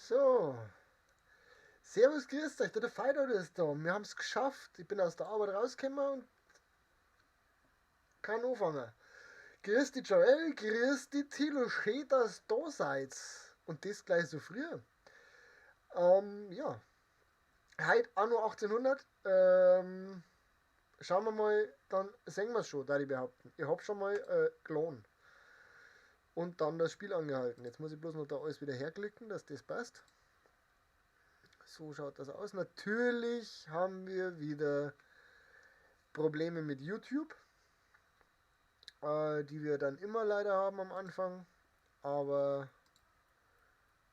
So. Servus, grüßt euch, der Fido ist da. Wir haben es geschafft. Ich bin aus der Arbeit rausgekommen und kann anfangen. Grüß dich Joel, grüß dich Thilo, schön, dass ihr da seid. Und das gleich so früh. Ja. Heute Anno 1800. Schauen wir mal, dann sehen wir es schon, da ich behaupten. Ich hab schon mal gelohnt. Und dann das Spiel angehalten. Jetzt muss ich bloß noch da alles wieder herklicken, dass das passt. So schaut das aus. Natürlich haben wir wieder Probleme mit YouTube, die wir dann immer leider haben am Anfang. Aber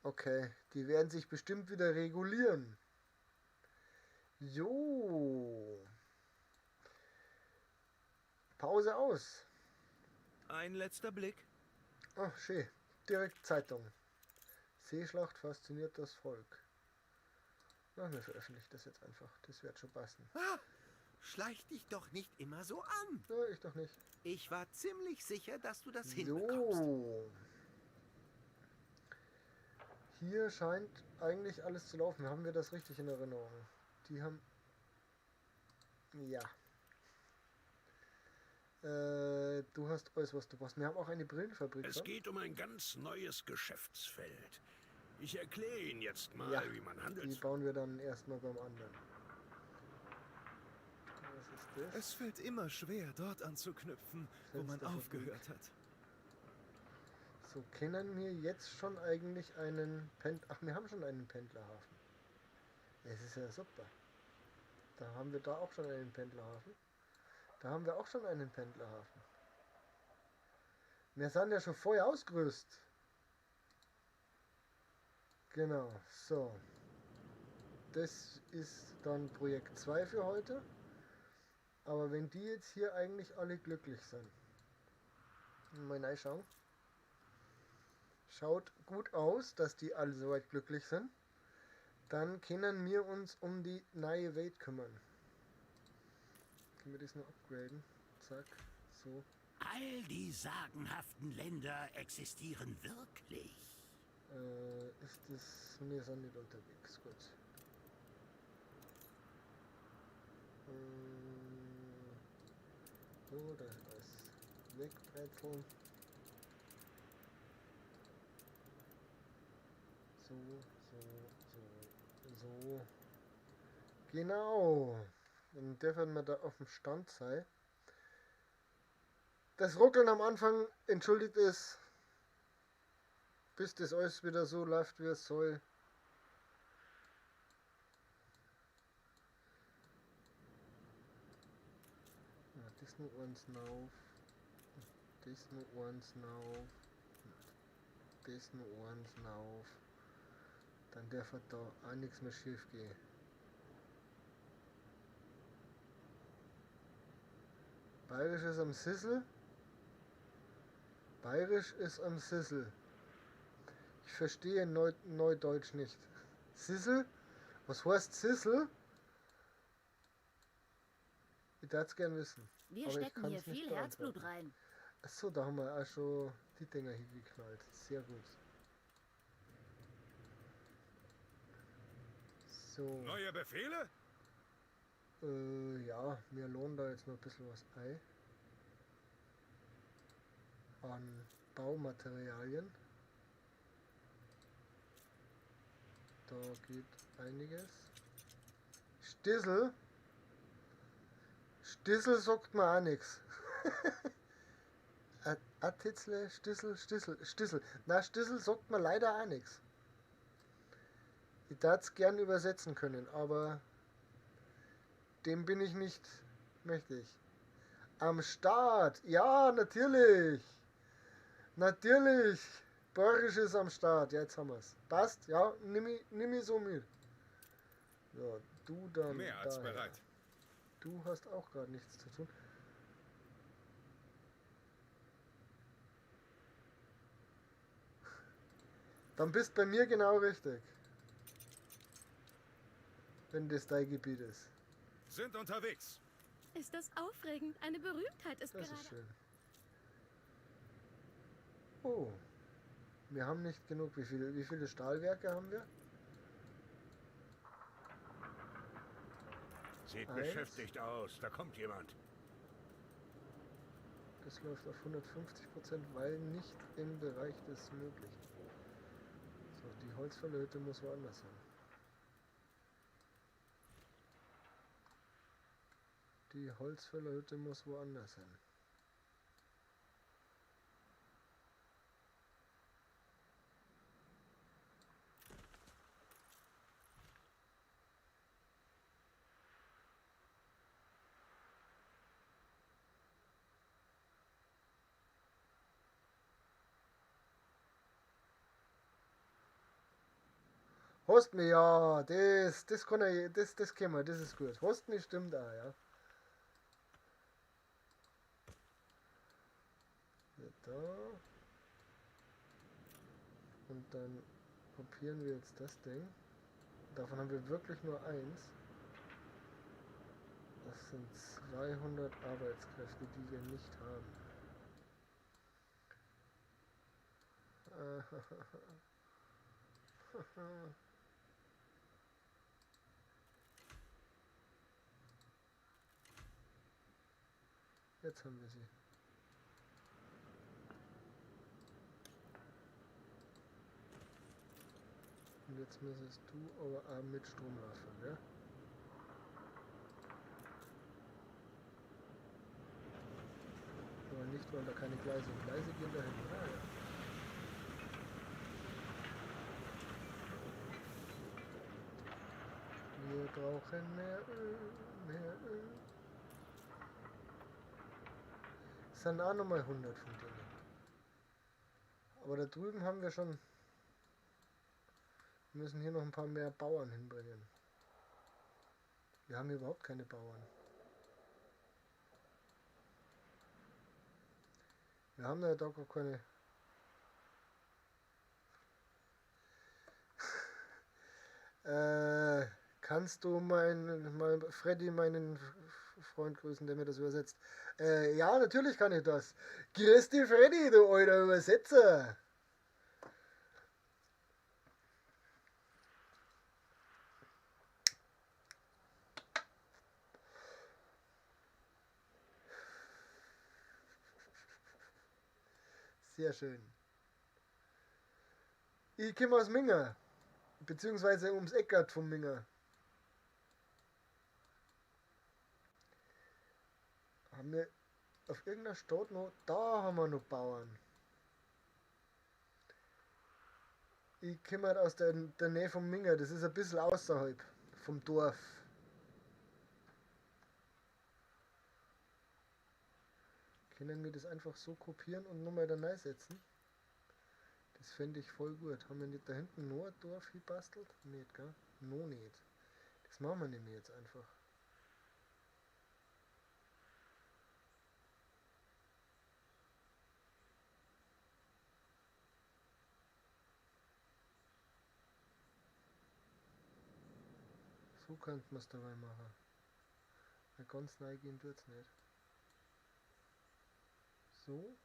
okay, die werden sich bestimmt wieder regulieren. Jo. Pause aus. Ein letzter Blick. Ach, schön. Direkt Zeitung. Seeschlacht fasziniert das Volk. Na, wir veröffentlichen das jetzt einfach. Das wird schon passen. Ah, schleich dich doch nicht immer so an. Ja, ich doch nicht. Ich war ziemlich sicher, dass du das hinbekommst. So. Hier scheint eigentlich alles zu laufen. Haben wir das richtig in Erinnerung? Die haben... Ja. Du hast alles, was du brauchst. Wir haben auch eine Brillenfabrik. Es geht um ein ganz neues Geschäftsfeld. Ich erkläre Ihnen jetzt mal, ja, wie man handelt. Die bauen wir dann erstmal beim anderen. Was ist das? Es fällt immer schwer, dort anzuknüpfen, wo man aufgehört hat. So, kennen wir jetzt schon eigentlich einen Pendler... Ach, wir haben schon einen Pendlerhafen. Es ist ja super. Da haben wir da auch schon einen Pendlerhafen. Da haben wir auch schon einen Pendlerhafen. Wir sind ja schon vorher ausgerüstet. Genau, so. Das ist dann Projekt 2 für heute. Aber wenn die jetzt hier eigentlich alle glücklich sind. Mal reinschauen. Schaut gut aus, dass die alle soweit glücklich sind. Dann können wir uns um die neue Welt kümmern. Können wir das noch upgraden? Zack, so. All die sagenhaften Länder existieren wirklich. Ist das... Wir sind nicht unterwegs, gut. So, da ist alles wegbrezeln. So, so, so, so. Genau. Dann dürfen wir da auf dem Stand sein. Das Ruckeln am Anfang entschuldigt es, bis das alles wieder so läuft, wie es soll. Ja, das nur eins auf. Das nur eins auf. Das nur eins auf. Dann darf da auch nichts mehr schief gehen. Bayerisch ist am Sissel. Bayerisch ist am Sissel. Ich verstehe Neudeutsch nicht. Sissel? Was heißt Sissel? Ich würde es gern wissen. Wir aber ich stecken hier kann's nicht viel Herzblut beantworten. rein. Achso, da haben wir auch schon die Dinger hingeknallt. Sehr gut. So. Neue Befehle? Ja, mir lohnt da jetzt noch ein bisschen was ein. An Baumaterialien. Da geht einiges. Stissel. Stissel sagt mir auch nix. Atitzle, Stissel, Stissel, Stissel. Na, Stissel sagt mir leider auch nix. Ich darf's gern übersetzen können, aber dem bin ich nicht mächtig. Am Start! Ja, natürlich! Natürlich! Bayerisch ist am Start. Ja, jetzt haben wir's. Passt? Ja, nimm ich so mit. So, du dann. Mehr als daher. bereit. Du hast auch gerade nichts zu tun. Dann bist bei mir genau richtig. Wenn das dein Gebiet ist. Sind unterwegs. Ist das aufregend? Eine Berühmtheit ist Das gerade... ist schön. Oh. Wir haben nicht genug. Wie viele Stahlwerke haben wir? Sieht Eins. beschäftigt aus. Da kommt jemand. Das läuft auf 150%, weil nicht im Bereich des Möglichen. So, die Holzfällerhütte muss woanders hin. Die Holzfällerhütte muss woanders hin. Host mich, ja, das kann er, das kennen wir, das ist gut. Host mich stimmt auch, ja. Ja, da. Und dann kopieren wir jetzt das Ding. Davon haben wir wirklich nur eins. Das sind 200 Arbeitskräfte, die wir nicht haben. Jetzt haben wir sie. Und jetzt müsstest du aber auch mit Strom laufen, gell? Aber nicht, weil da keine Gleise sind. Gleise gehen dahin, oder? Ja. Wir brauchen mehr Öl, mehr Öl. Es sind auch nochmal 100 von denen. Aber da drüben haben wir schon... Wir müssen hier noch ein paar mehr Bauern hinbringen. Wir haben hier überhaupt keine Bauern. Wir haben da doch gar keine... Kannst du mein Freddy, meinen Freund grüßen, der mir das übersetzt? Ja, natürlich kann ich das. Grüß dich, Freddy, du alter Übersetzer. Sehr schön. Ich komme aus Minga. Beziehungsweise ums Eckert vom Minga. Haben wir auf irgendeiner Stadt noch... Da haben wir noch Bauern. Ich komme halt aus der Nähe vom Minga. Das ist ein bisschen außerhalb vom Dorf. Können wir das einfach so kopieren und nochmal da reinsetzen? Das fände ich voll gut. Haben wir nicht da hinten noch ein Dorf gebastelt? Nicht, gell? Noch nicht. Das machen wir nämlich jetzt einfach. So könnte man's dabei machen. Weil ganz neu gehen tut's nicht. So.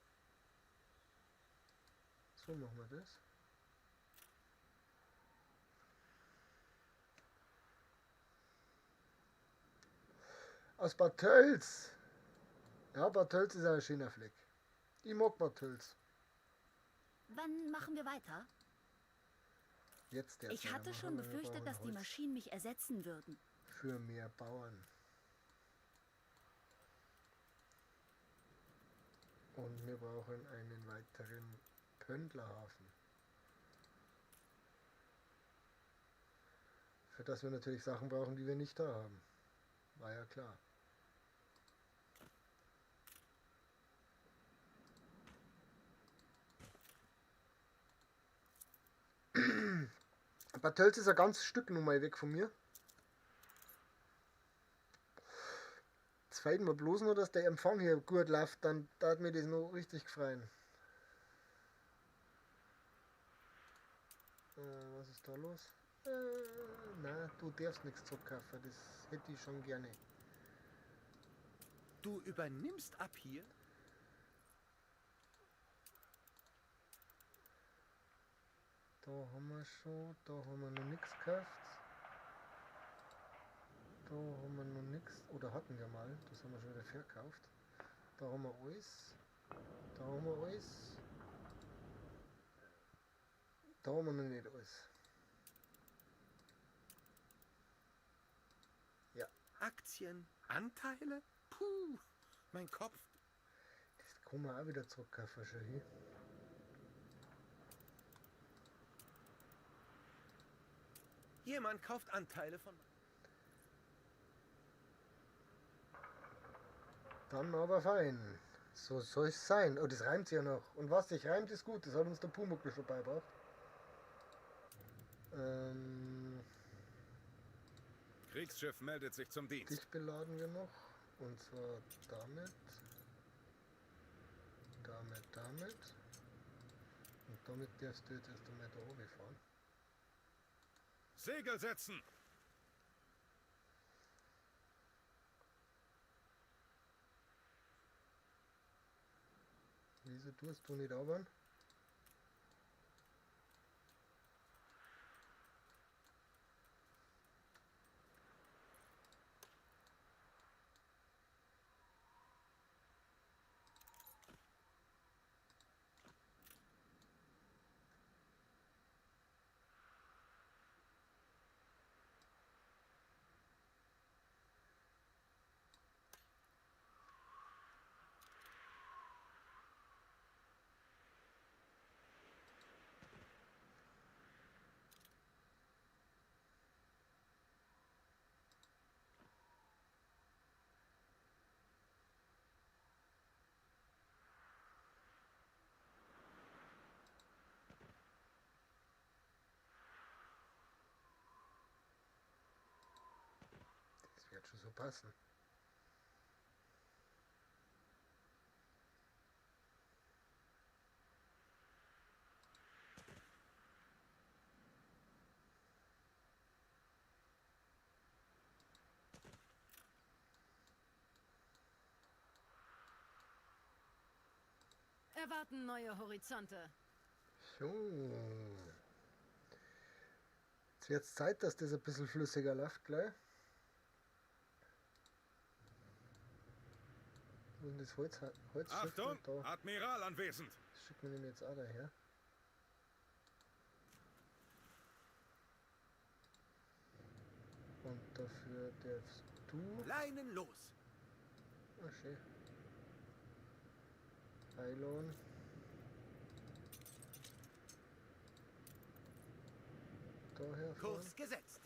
So machen wir das. Aus Bad Tölz. Ja, Bad Tölz ist ein schöner Fleck. Ich mag Bad Tölz. Wann machen wir weiter? Jetzt derzeit. Ich hatte schon befürchtet, dass die Maschinen mich ersetzen würden. Für mehr Bauern. Und wir brauchen einen weiteren Pöndlerhafen. Für das wir natürlich Sachen brauchen, die wir nicht da haben. War ja klar. Bad Tölz ist ein ganzes Stück nochmal weg von mir. Jetzt fehlt mir bloß noch, dass der Empfang hier gut läuft, dann darf mir das noch richtig gefreien. Was ist da los? Nein, du darfst nichts zurückkaufen, das hätte ich schon gerne. Du übernimmst ab hier? Da haben wir schon, da haben wir noch nichts gekauft. Da haben wir noch nichts. Oder hatten wir mal. Das haben wir schon wieder verkauft. Da haben wir alles. Da haben wir alles. Da haben wir noch nicht alles. Ja. Aktien, Anteile? Puh, mein Kopf. Das kann man auch wieder zurückkaufen, schon hier. Jemand kauft Anteile von... Dann aber fein. So soll es sein. Oh, das reimt sich ja noch. Und was sich reimt, ist gut. Das hat uns der Pumuckl schon beigebracht. Kriegsschiff meldet sich zum Dienst. Dich beladen wir noch. Und zwar damit. Damit, damit. Und damit darfst du jetzt erst einmal da oben fahren. Segel setzen! Wieso tust du nicht arbeiten? Das wird schon so passen. Erwarten neue Horizonte. So. Jetzt wird's Zeit, dass das ein bisschen flüssiger läuft gleich. Wo ist denn das Holzschiff? Achtung! Da. Admiral anwesend! Das schickt man nämlich jetzt auch daher. Und dafür darfst du... Leinen los! Ah, schön. Pylon. Daher fahren. Kurs gesetzt.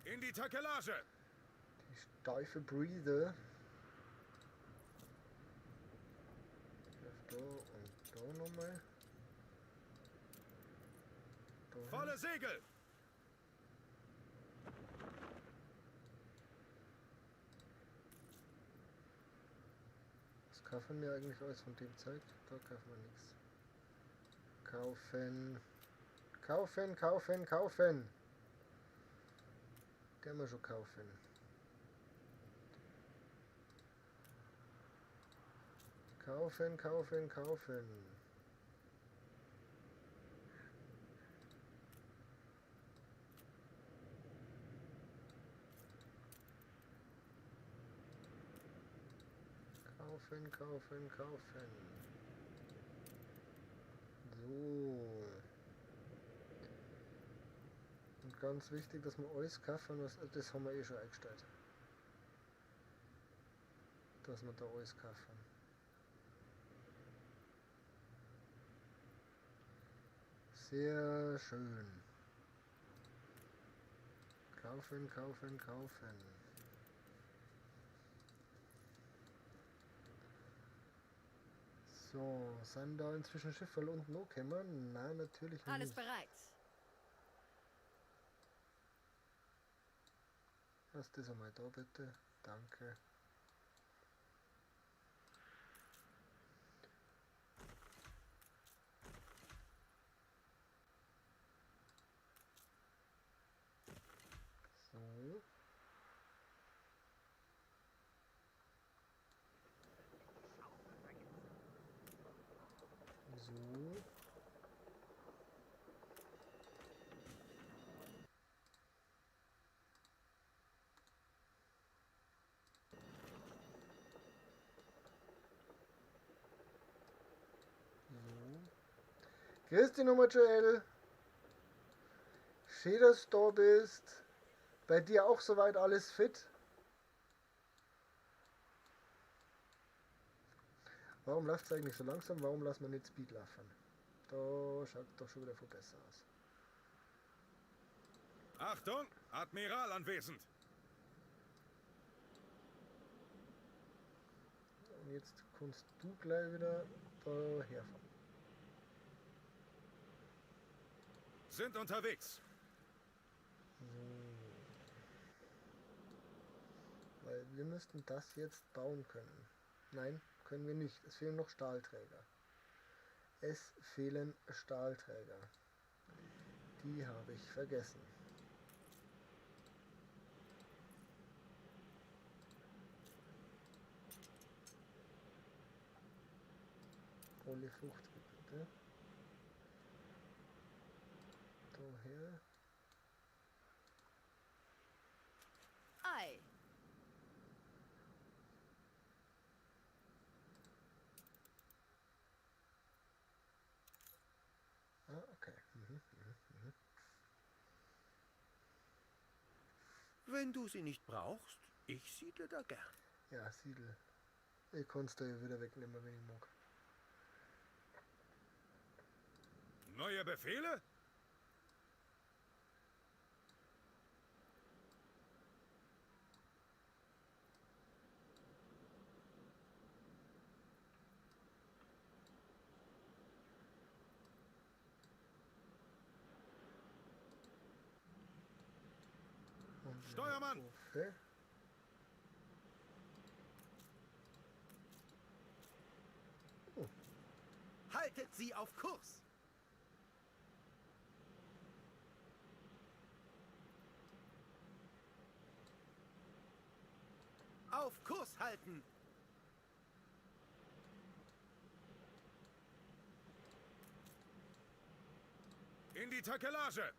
In die Takelage! Die steife Breather. Da und da nochmal. Da. Volle Segel! Was kaufen wir eigentlich alles von dem Zeug? Da kaufen wir nichts. Kaufen. Kaufen, kaufen, kaufen! Den haben wir schon kaufen. Kaufen, kaufen, kaufen. Kaufen, kaufen, kaufen. So. Und ganz wichtig, dass wir alles kaufen, was, das haben wir eh schon eingestellt. Dass wir da alles kaufen. Sehr schön. Kaufen, kaufen, kaufen. So, sind da inzwischen Schiffe unten angekommen? Nein, natürlich nicht. Alles bereit. Lass das einmal da bitte. Danke. So. So. Grüß dich nochmal, Joel. Schön, dass du da bist. Bei dir auch soweit alles fit? Warum läuft es eigentlich so langsam? Warum lassen wir nicht Speed laufen? Da schaut doch schon wieder viel besser aus. Achtung! Admiral anwesend! Und jetzt kannst du gleich wieder da herfahren. Sind unterwegs. So. Weil wir müssten das jetzt bauen können. Nein, können wir nicht. Es fehlen noch Stahlträger. Es fehlen Stahlträger. Die habe ich vergessen. Alle 50 bitte. Daher. Ei. Ah, okay. Wenn du sie nicht brauchst, ich siedle da gern. Ja, siedel. Ich kann's da ja wieder wegnehmen, wenn ich mag. Neue Befehle? Und Steuermann! Okay. Oh. Haltet sie auf Kurs! Auf Kurs halten! In die Takelage!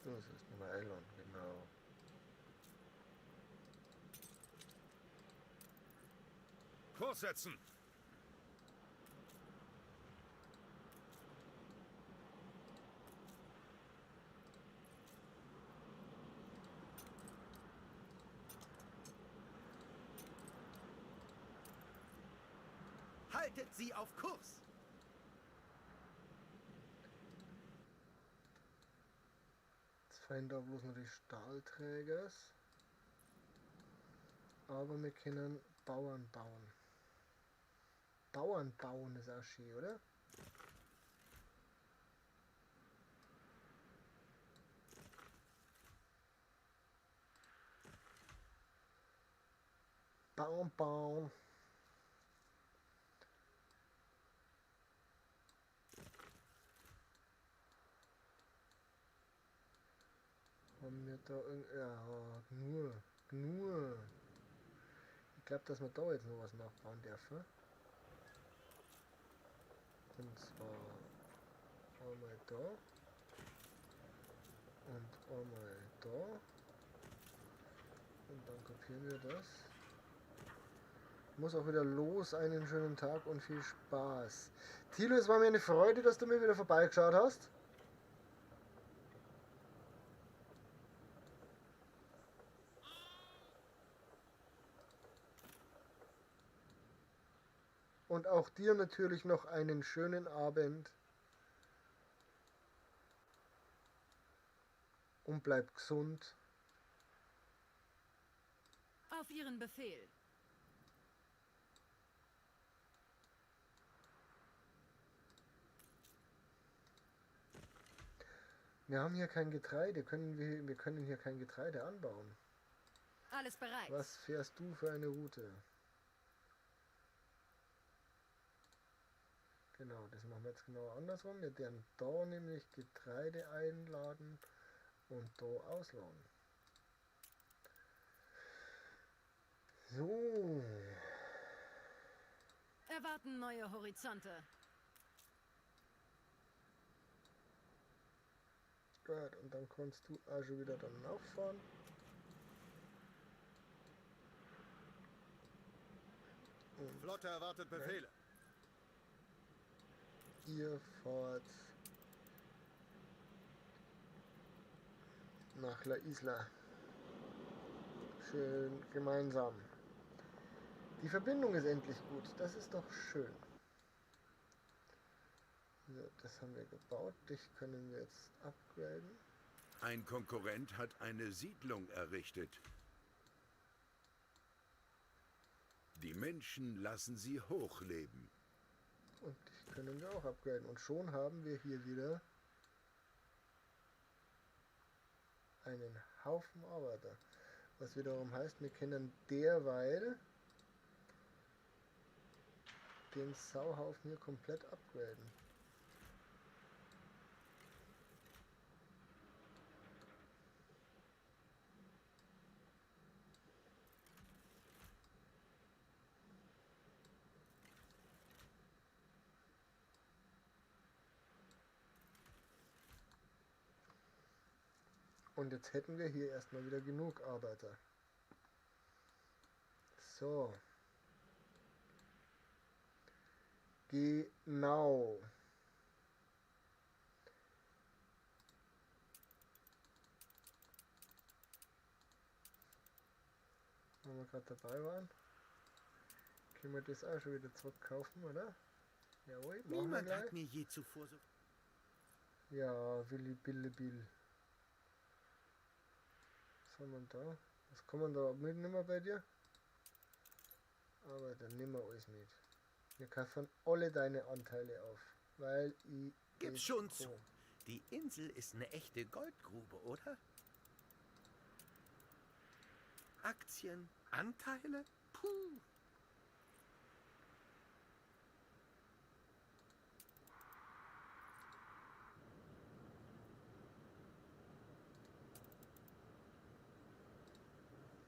Das ist Nummer Elon, genau. Kurs setzen! Haltet sie auf Kurs! Jetzt fehlen da bloß noch die Stahlträgers. Aber wir können Bauern bauen. Bauern bauen ist auch schön, oder? Bauen, bauen. Haben wir da irgend-, ja, nur, nur. Ich glaub, dass wir da jetzt noch was nachbauen dürfen. Und zwar einmal da und einmal da. Und dann kopieren wir das. Muss auch wieder los. Einen schönen Tag und viel Spaß. Thilo, es war mir eine Freude, dass du mir wieder vorbeigeschaut hast. Und auch dir natürlich noch einen schönen Abend. Und bleib gesund. Auf Ihren Befehl. Wir haben hier kein Getreide. Wir können hier kein Getreide anbauen. Alles bereit. Was fährst du für eine Route? Genau, das machen wir jetzt genau andersrum. Wir werden da nämlich Getreide einladen und da ausladen. So. Erwarten neue Horizonte. Gut, und dann kannst du auch schon wieder dann nachfahren. Und Flotte erwartet Nein. Befehle. Ihr fahrt nach La Isla. Schön gemeinsam. Die Verbindung ist endlich gut. Das ist doch schön. So, das haben wir gebaut. Dich können wir jetzt upgraden. Ein Konkurrent hat eine Siedlung errichtet. Die Menschen lassen sie hochleben. Und dich können wir auch upgraden. Und schon haben wir hier wieder einen Haufen Arbeiter. Was wiederum heißt, wir können derweil den Sauhaufen hier komplett upgraden. Und jetzt hätten wir hier erstmal wieder genug Arbeiter. So. Genau. Wenn wir gerade dabei waren, können wir das auch schon wieder zurückkaufen, oder? Jawohl, machen wir Niemand gleich. hat mir je zuvor so... Ja, Willi Bille Bill. Was haben wir da? Was kann man da mitnehmen bei dir? Aber dann nehmen wir alles mit. Wir kaufen alle deine Anteile auf, weil ich Gib's das schon kann. zu. Die Insel ist eine echte Goldgrube, oder? Aktien, Anteile? Puh.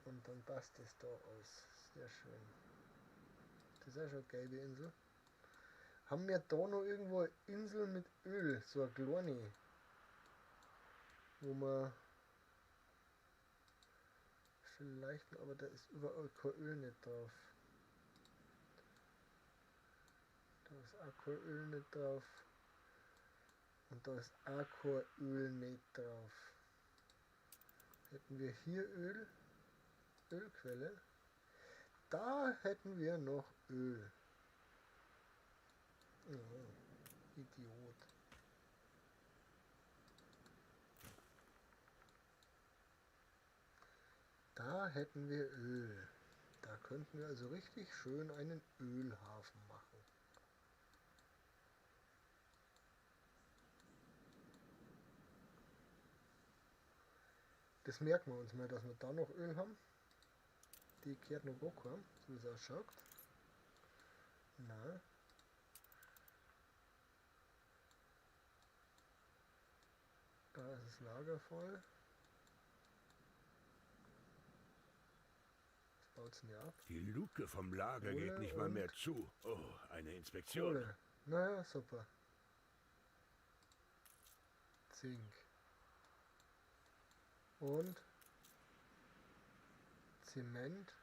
Und dann passt es da alles. Sehr schön. Das ist auch schon eine gelbe Insel. Haben wir da noch irgendwo eine Insel mit Öl? So eine kleine. Wo man vielleicht, aber da ist überall kein Öl nicht drauf. Da ist auch kein Öl nicht drauf. Und da ist auch kein Öl nicht drauf. Hätten wir hier Öl? Ölquelle. Da hätten wir noch Öl. Oh, Idiot. Da hätten wir Öl. Da könnten wir also richtig schön einen Ölhafen machen. Das merken wir uns mal, dass wir da noch Öl haben. Die kehrt noch gar keinem, so wie es ausschaut. Na. Da ist das Lager voll. Was baut's denn hier ab? Die Luke vom Lager geht Kohle nicht mal und mehr zu. Oh, eine Inspektion. Kohle. Naja, super. Zink. Und Zement.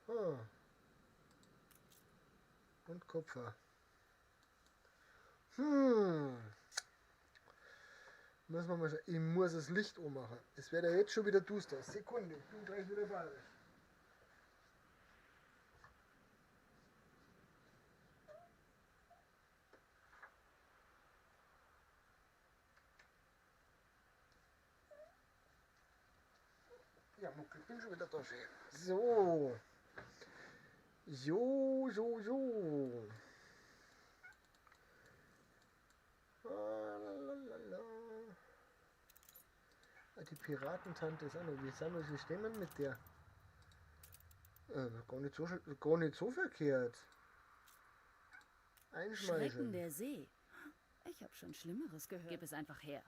Ah. Und Kupfer. Müssen wir mal schauen. Ich muss das Licht anmachen. Es wird ja jetzt schon wieder duster. Sekunde, ich bin gleich wieder bei euch. Ja, Mucke, ich bin schon wieder da. So. So, so, so. Ah, lalalala. Ah, die Piratentante ist auch noch. Wie sind wir, wie stehen wir mit der? Gar nicht so, gar nicht so verkehrt. Einschmeicheln. Schrecken der See. Ich hab schon Schlimmeres gehört. Gib es einfach her.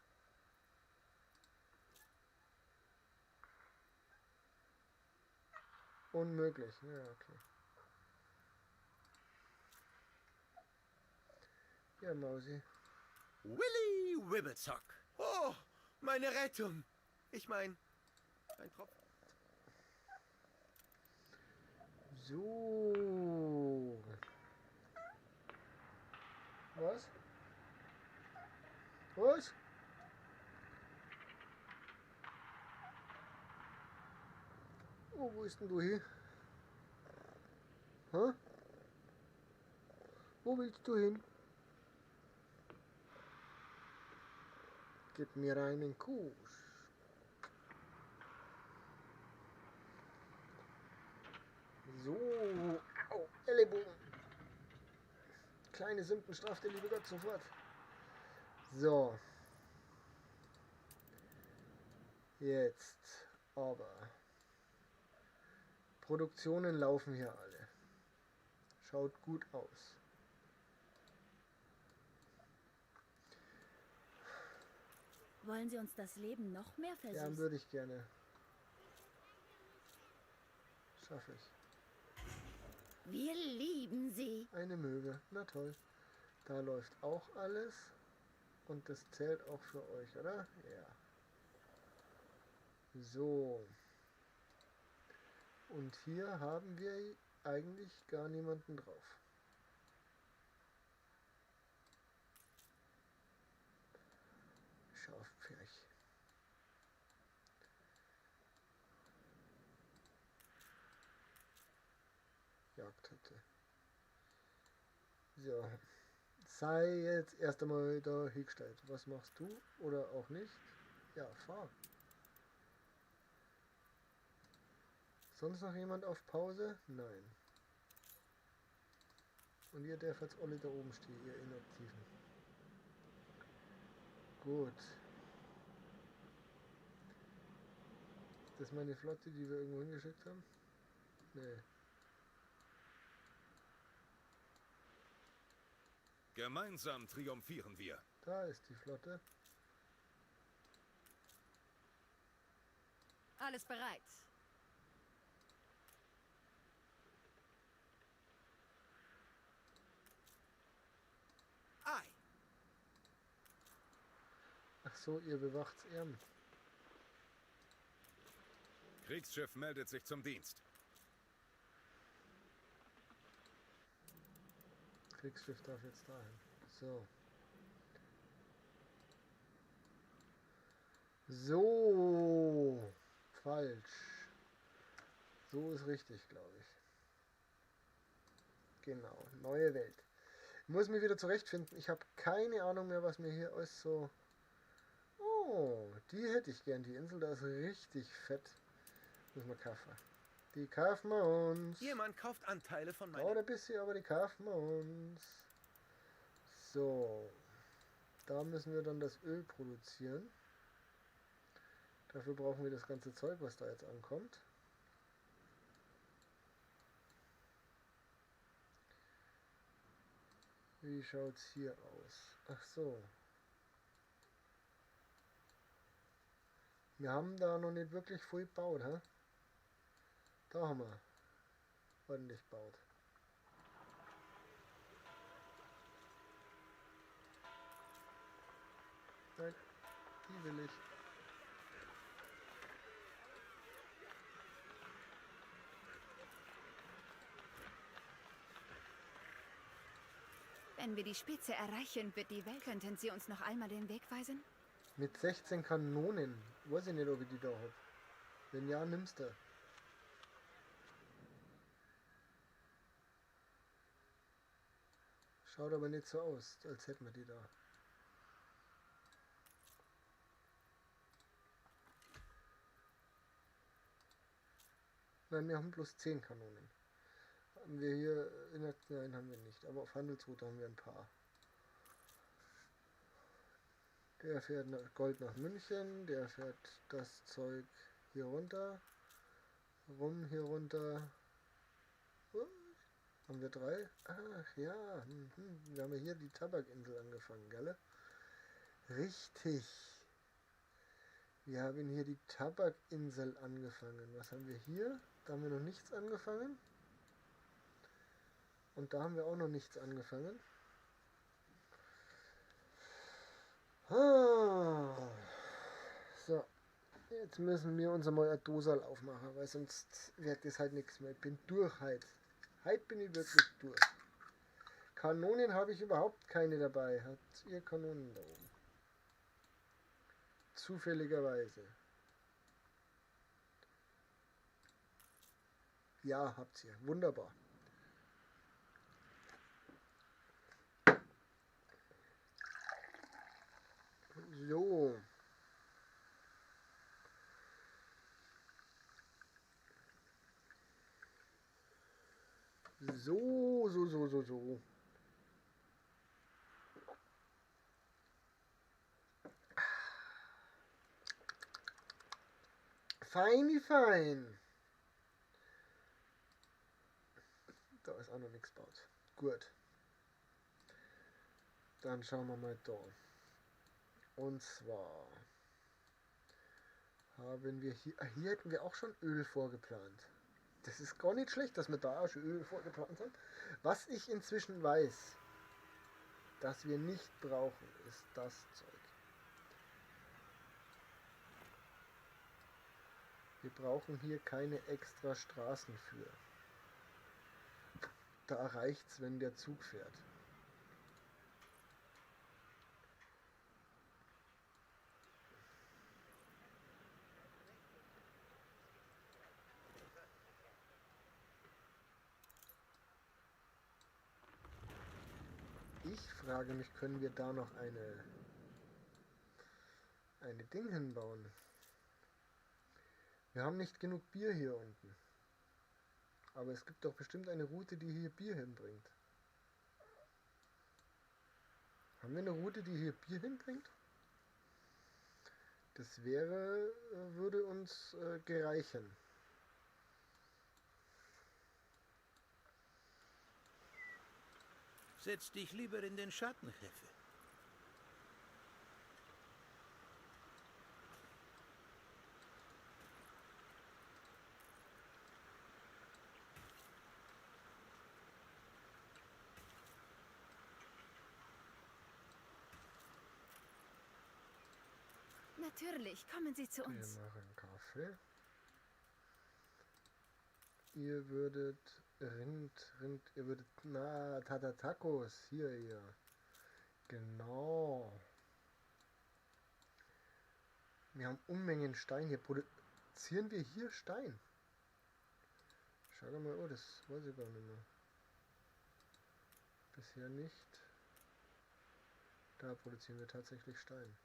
Unmöglich. Ja, okay. Ja, Mausi. Willy Wibbelzock. Oh, meine Rettung. Ich mein, ein Tropfen. So. Was? Was? Oh, wo ist denn du hin? Hä? Wo willst du hin? Gib mir einen Kuss. So, au, Ellenbogen. Kleine Sünden straft der liebe Gott sofort. So. Jetzt aber. Produktionen laufen hier alle. Schaut gut aus. Wollen Sie uns das Leben noch mehr versüßen? Ja, würde ich gerne. Schaffe ich. Wir lieben Sie. Eine Möwe. Na toll. Da läuft auch alles. Und das zählt auch für euch, oder? Ja. So. Und hier haben wir eigentlich gar niemanden drauf. Schafpferch. Jagdhütte. So. Sei jetzt erst einmal da hingestellt. Was machst du? Oder auch nicht? Ja, fahr. Sonst noch jemand auf Pause? Nein. Und ihr dürft jetzt alle da oben stehen, ihr Inaktiven. Gut. Ist das meine Flotte, die wir irgendwo hingeschickt haben? Nee. Gemeinsam triumphieren wir. Da ist die Flotte. Alles bereit. Ei. Ach so, ihr bewacht's Erm. Kriegsschiff meldet sich zum Dienst. Kriegsschiff darf jetzt dahin. So. So. Falsch. So ist richtig, glaube ich. Genau. Neue Welt. Ich muss mich wieder zurechtfinden. Ich habe keine Ahnung mehr, was mir hier alles so... Oh, die hätte ich gern. Die Insel, da ist richtig fett. Müssen wir kaufen. Die kaufen wir uns. Jemand kauft Anteile von meinem... Dauert ein bisschen, aber die kaufen wir uns. So. Da müssen wir dann das Öl produzieren. Dafür brauchen wir das ganze Zeug, was da jetzt ankommt. Wie schaut's hier aus? Ach so. Wir haben da noch nicht wirklich viel gebaut, hä? Da haben wir ordentlich gebaut. Nein, die will ich. Wenn wir die Spitze erreichen, wird die Welt... Könnten Sie uns noch einmal den Weg weisen? Mit 16 Kanonen. Weiß ich nicht, ob ich die da hab. Wenn ja, nimmst du. Schaut aber nicht so aus, als hätten wir die da. Nein, wir haben bloß 10 Kanonen. Haben wir hier in der, nein, haben wir nicht. Aber auf Handelsroute haben wir ein paar. Der fährt nach Gold nach München, der fährt das Zeug hier runter, rum hier runter. Oh, haben wir 3? Ach ja, Wir haben ja hier die Tabakinsel angefangen, gell? Richtig. Wir haben hier die Tabakinsel angefangen. Was haben wir hier? Da haben wir noch nichts angefangen. Und da haben wir auch noch nichts angefangen. Ah. So, jetzt müssen wir uns einmal ein Dosal aufmachen, weil sonst wird das halt nichts mehr. Ich bin durch heute. Heute bin ich wirklich durch. Kanonen habe ich überhaupt keine dabei. Habt ihr Kanonen da oben? Zufälligerweise. Ja, habt ihr. Wunderbar. So. So, so, so, so, so. Feini fein. Da ist auch noch nichts gebaut. Gut. Dann schauen wir mal da. Und zwar haben wir hier, hier hätten wir auch schon Öl vorgeplant. Das ist gar nicht schlecht, dass wir da auch schon Öl vorgeplant haben. Was ich inzwischen weiß, dass wir nicht brauchen, ist das Zeug. Wir brauchen hier keine extra Straßen für. Da reicht's, wenn der Zug fährt. Ich frage mich, können wir da noch eine Ding hinbauen? Wir haben nicht genug Bier hier unten. Aber es gibt doch bestimmt eine Route, die hier Bier hinbringt. Haben wir eine Route, die hier Bier hinbringt? Das würde uns gereichen. Setz dich lieber in den Schatten, Jefe. Natürlich, kommen Sie zu uns. Wir machen Kaffee. Ihr würdet Rind, ihr würdet, na, Tatatakos, hier, ihr. Genau. Wir haben Unmengen Stein hier. Produzieren wir hier Stein? Schau doch mal, oh, das weiß ich gar nicht mehr. Bisher nicht. Da produzieren wir tatsächlich Stein.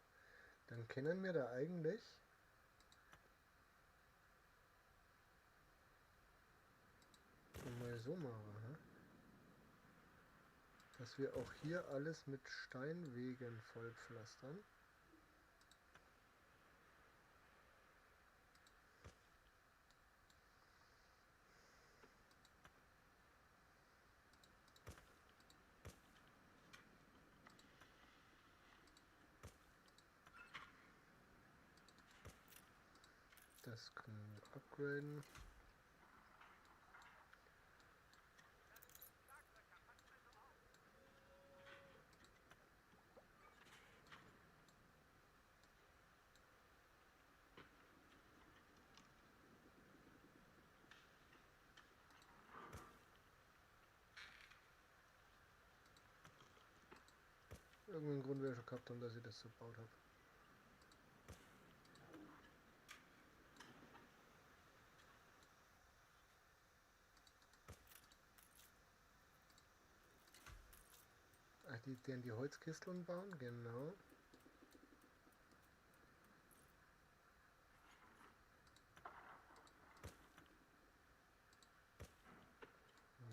Dann kennen wir da eigentlich mal so machen, hä? Dass wir auch hier alles mit Steinwegen vollpflastern. Das können wir upgraden. Irgendeinen Grund werde ich schon gehabt haben, dass ich das so gebaut habe. Ach, die, die Holzkisteln bauen, genau.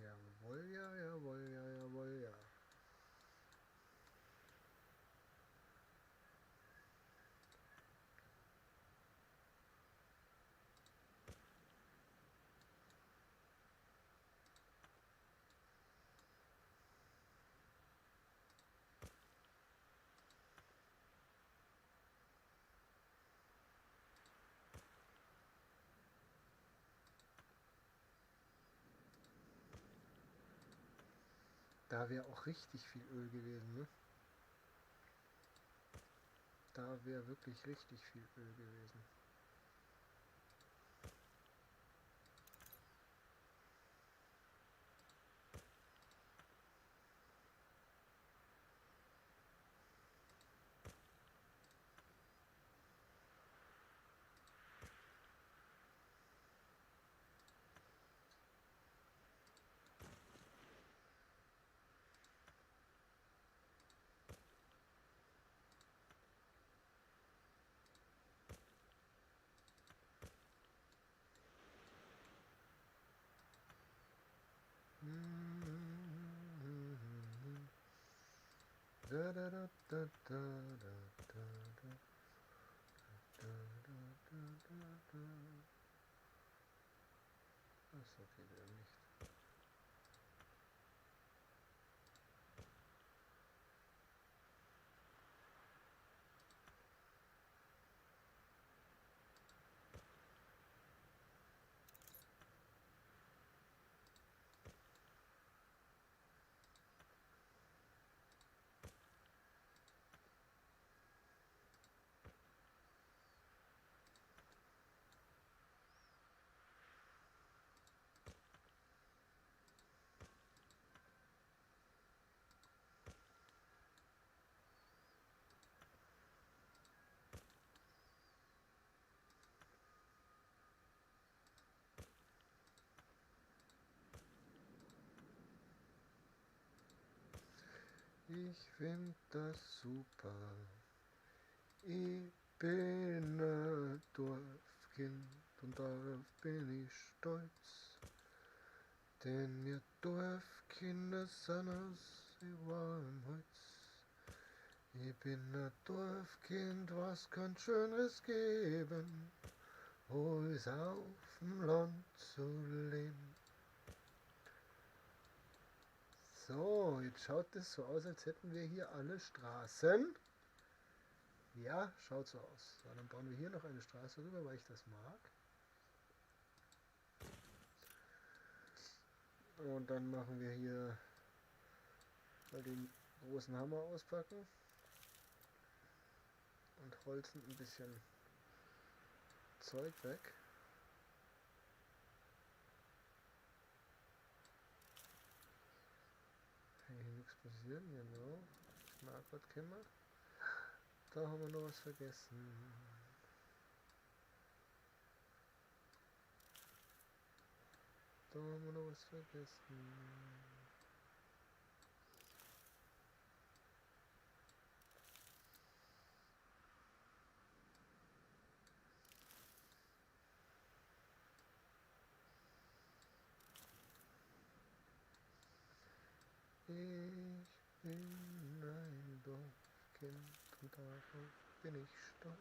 Jawohl, ja, jawohl, ja, jawohl, ja. Da wäre auch richtig viel Öl gewesen, ne? Da wäre wirklich richtig viel Öl gewesen. Da, da, da, da. Da, da, da, da, da. Achso, geht ja nicht. Ich find das super. Ich bin ein Dorfkind und darauf bin ich stolz. Denn wir Dorfkinder sind aus warm Holz. Ich bin ein Dorfkind, was kann Schöneres geben, als auf dem Land zu leben. So, jetzt schaut es so aus, als hätten wir hier alle Straßen. Ja, schaut so aus. So, dann bauen wir hier noch eine Straße rüber, weil ich das mag. Und dann machen wir hier mal den großen Hammer auspacken. Und holzen ein bisschen Zeug weg. Kann hier nichts passieren, genau. Das Marquardt kennen wir. Da haben wir noch was vergessen. Da haben wir noch was vergessen. Ich bin ein Dorfkind und darauf bin ich stolz.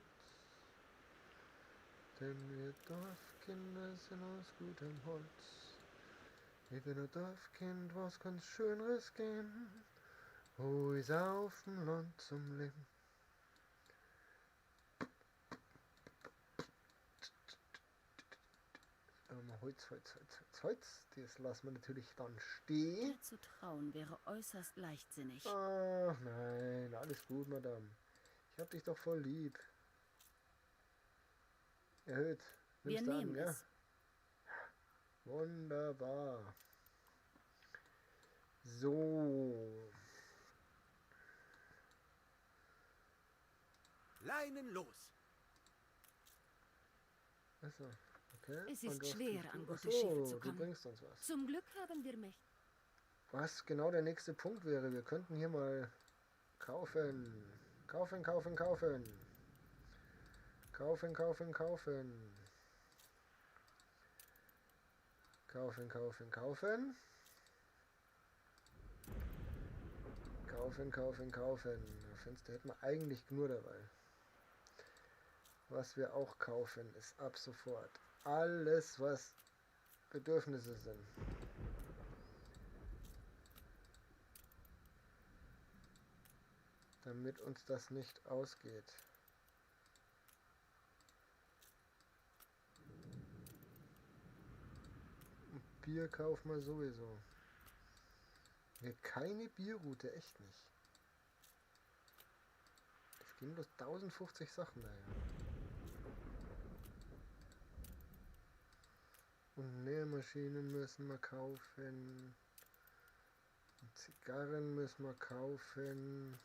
Denn wir Dorfkinder sind aus gutem Holz. Ich bin ein Dorfkind, was kann's Schöneres geben? Wo ist auf dem Land zum Leben? Holz, Holz, Holz, Holz, Holz. Das lassen wir natürlich dann stehen. Dir zu trauen wäre äußerst leichtsinnig. Ach nein, alles gut, Madame. Ich hab dich doch voll lieb. Erhöht. Wir Nimmst du an, nehmen gell? es. Wunderbar. So. Leinen los. Achso, okay. Es ist Und was schwer, tust an du? gute Ach so, Schiffe zu Du kommen. bringst uns was. Zum Glück haben wir Mächte. Was genau der nächste Punkt wäre, wir könnten hier mal kaufen. Kaufen, kaufen, kaufen. Kaufen, kaufen, kaufen. Kaufen, kaufen, kaufen. Kaufen, kaufen, kaufen. Fenster hätten wir eigentlich nur dabei. Was wir auch kaufen, ist ab sofort alles, was Bedürfnisse sind. Damit uns das nicht ausgeht. Und Bier kaufen wir sowieso. Wir keine Bierroute, echt nicht. Es gehen bloß 1050 Sachen daher. Und Nähmaschinen müssen wir kaufen. Und Zigarren müssen wir kaufen.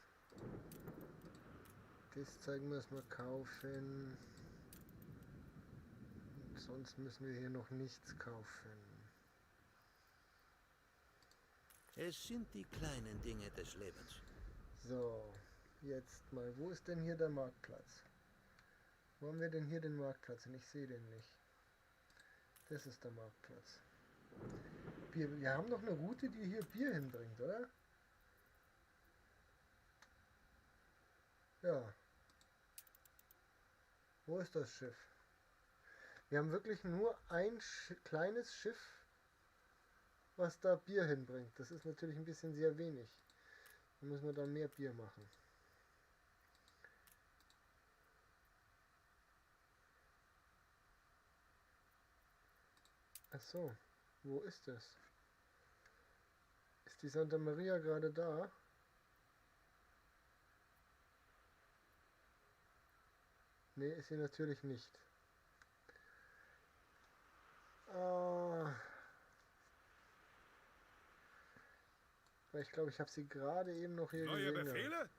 Das Zeug müssen wir kaufen. Und sonst müssen wir hier noch nichts kaufen. Es sind die kleinen Dinge des Lebens. So, jetzt mal. Wo ist denn hier der Marktplatz? Wo haben wir denn hier den Marktplatz? Und ich sehe den nicht. Das ist der Marktplatz. Bier. Wir haben doch eine Route, die hier Bier hinbringt, oder? Ja. Wo ist das Schiff? Wir haben wirklich nur ein kleines Schiff, was da Bier hinbringt. Das ist natürlich ein bisschen sehr wenig. Dann müssen wir da mehr Bier machen. Ach so, wo ist das? Ist die Santa Maria gerade da? Nee, ist sie natürlich nicht. Ah. Weil ich glaube, ich habe sie gerade eben noch hier Neue gesehen gehabt. Befehle?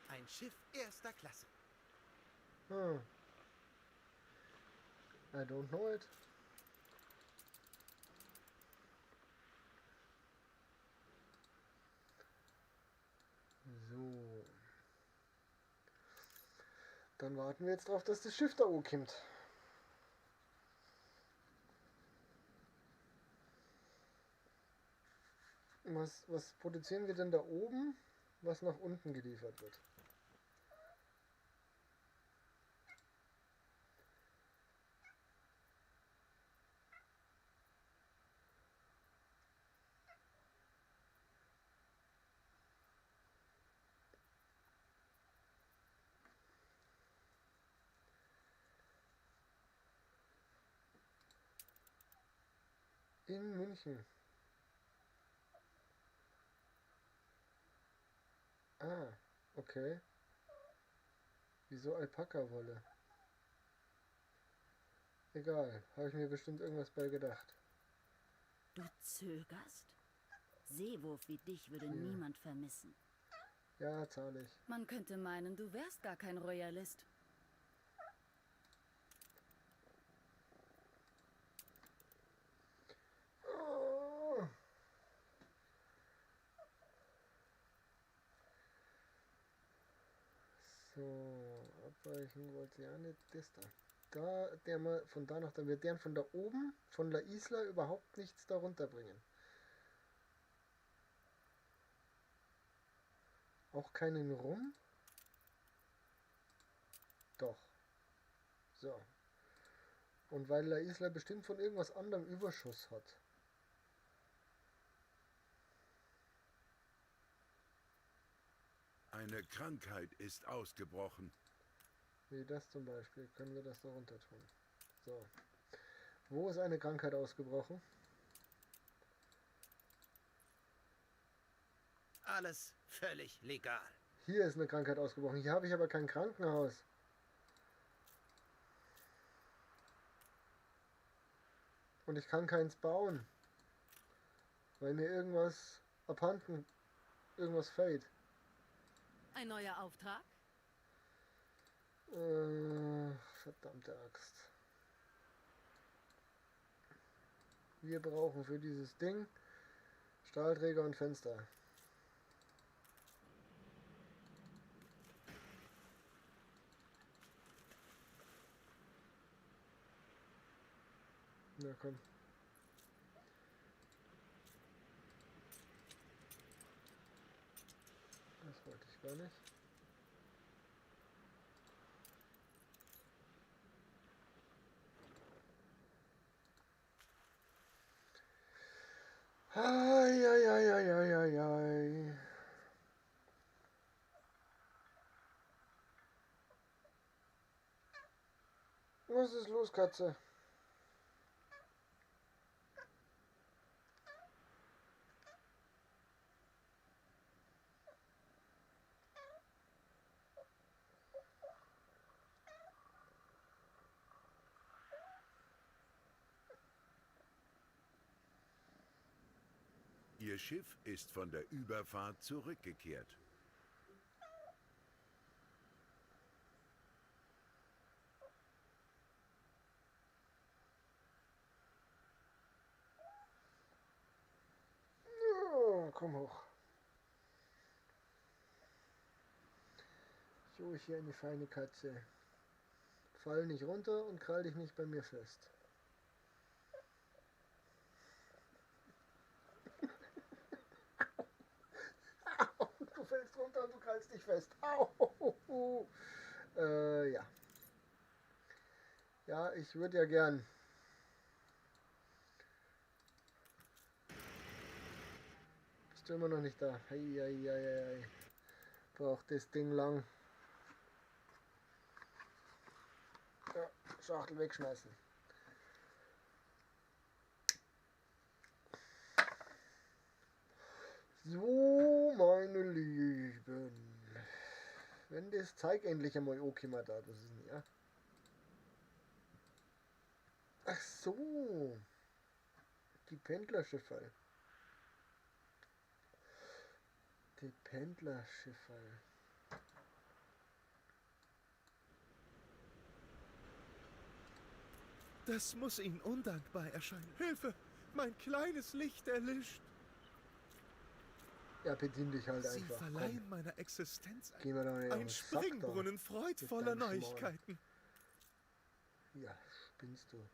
Ein Schiff erster Klasse. I don't know it. So. Dann warten wir jetzt drauf, dass das Schiff da oben kommt. Was produzieren wir denn da oben, was nach unten geliefert wird? In München. Ah, okay. Wieso Alpaka-Wolle? Egal, habe ich mir bestimmt irgendwas bei gedacht. Du zögerst? Seewurf wie dich würde Ja. niemand vermissen. Ja, zahle ich. Man könnte meinen, du wärst gar kein Royalist. Oh. So, abweichen wollte ja nicht. Das da. Da, der mal von da nach da. Wir deren von da oben, von La Isla, überhaupt nichts da runterbringen. Auch keinen Rum? Doch. So. Und weil La Isla bestimmt von irgendwas anderem Überschuss hat. Eine Krankheit ist ausgebrochen. Wie das zum Beispiel, können wir das da runter tun. So. Wo ist eine Krankheit ausgebrochen? Alles völlig legal. Hier ist eine Krankheit ausgebrochen. Hier habe ich aber kein Krankenhaus. Und ich kann keins bauen. Weil mir irgendwas abhanden, irgendwas fällt. Ein neuer Auftrag? Verdammte Axt. Wir brauchen für dieses Ding Stahlträger und Fenster. Na komm. Das wollte ich gar nicht. Ei, ei, ei, ei, ei, ei, ei. Was ist los, Katze? Ihr Schiff ist von der Überfahrt zurückgekehrt. Oh, komm hoch. So ist hier eine feine Katze. Fall nicht runter und krall dich nicht bei mir fest. Au, du fällst runter und du krallst dich fest. Au. Ja. Ja, ich würde ja gern. Bist du immer noch nicht da? Hei, hei, hei, hei. Braucht das Ding lang. Ja, Schachtel wegschmeißen. So, meine Lieben. Wenn das Zeug endlich einmal angekommen hat, was ist denn ja? Ach so. Die Pendlerschifferl. Die Pendlerschifferl. Das muss Ihnen undankbar erscheinen. Hilfe! Mein kleines Licht erlischt. Ja, bedien dich halt Sie einfach. verleihen Komm. meiner Existenz Geh mir doch nicht auf ein den Sack da. Springbrunnen freudvoller Mit deinem Schmarrn. Neuigkeiten. Ja, spinnst du.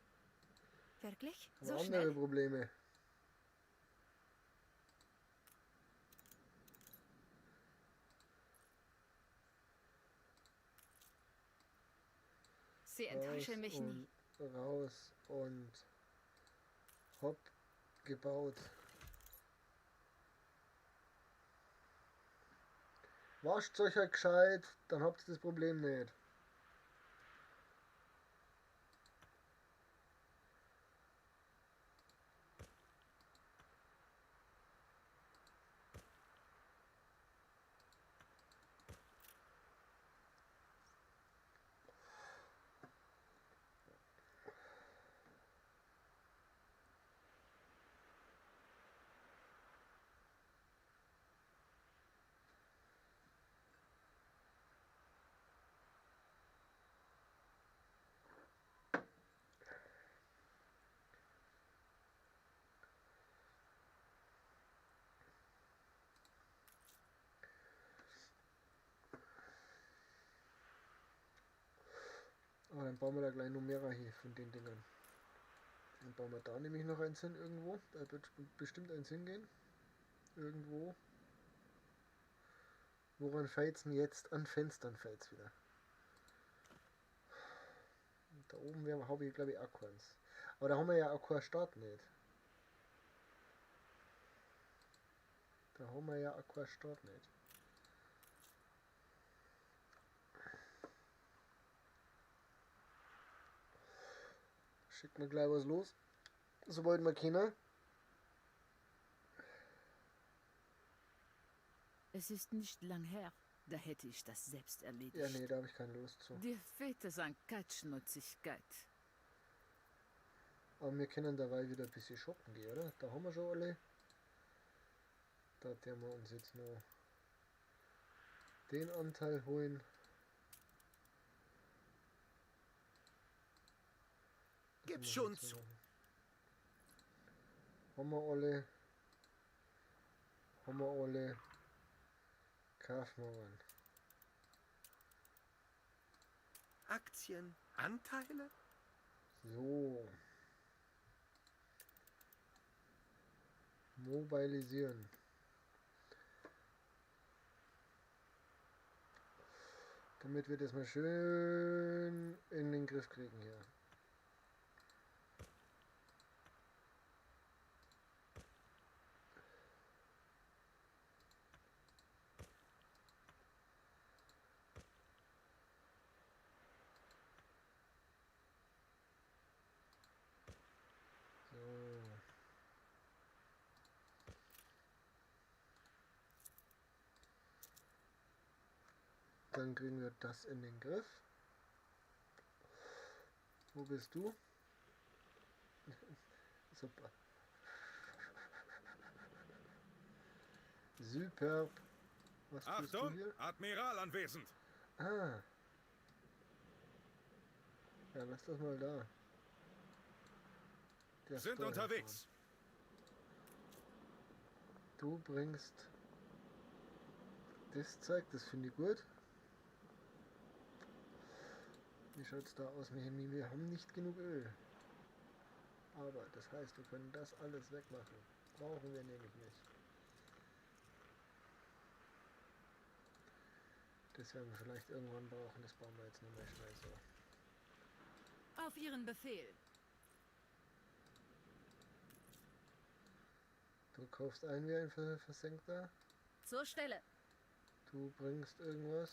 Wirklich? Haben So andere schnell? Probleme. Sie enttäuschen mich nie. und raus und hopp gebaut. Wascht euch halt gescheit, dann habt ihr das Problem nicht. Aber dann bauen wir da gleich noch mehrere hier von den Dingern. Dann bauen wir da nämlich noch eins hin irgendwo. Da wird bestimmt eins hingehen. Irgendwo. Woran fällt's denn jetzt? An Fenstern fällt's wieder. Und da oben habe ich, glaube ich, auch keins. Aber da haben wir ja auch keinen Start nicht. Da haben wir ja auch keinen Start nicht. Schickt mir gleich was los, sobald wir können. Es ist nicht lang her, da hätte ich das selbst erledigt. Ja, nee, da habe ich keine Lust zu. Dir fehlt es an Kaltschnäuzigkeit. Aber wir können dabei wieder ein bisschen shoppen gehen, oder? Da haben wir schon alle. Da werden wir uns jetzt noch den Anteil holen. Gib schon zu. Haben wir alle. Haben wir alle. Kaufen wir einen. Aktien, Anteile? So. Mobilisieren. Damit wir das mal schön in den Griff kriegen hier. Dann kriegen wir das in den Griff. Wo bist du? Super. Superb. Was tust du Achtung, hier? Admiral anwesend. Ah. Ja, lass das mal da. Der Sind Steuerfahren. unterwegs. Du bringst das Zeug, das finde ich gut. Wie schaut's da aus mit Chemie? Wir haben nicht genug Öl. Aber das heißt, wir können das alles wegmachen. Brauchen wir nämlich nicht. Das werden wir vielleicht irgendwann brauchen. Das bauen wir jetzt nochmal schnell so. Auf Ihren Befehl. Du kaufst ein wie ein Versenkter. Zur Stelle. Du bringst irgendwas.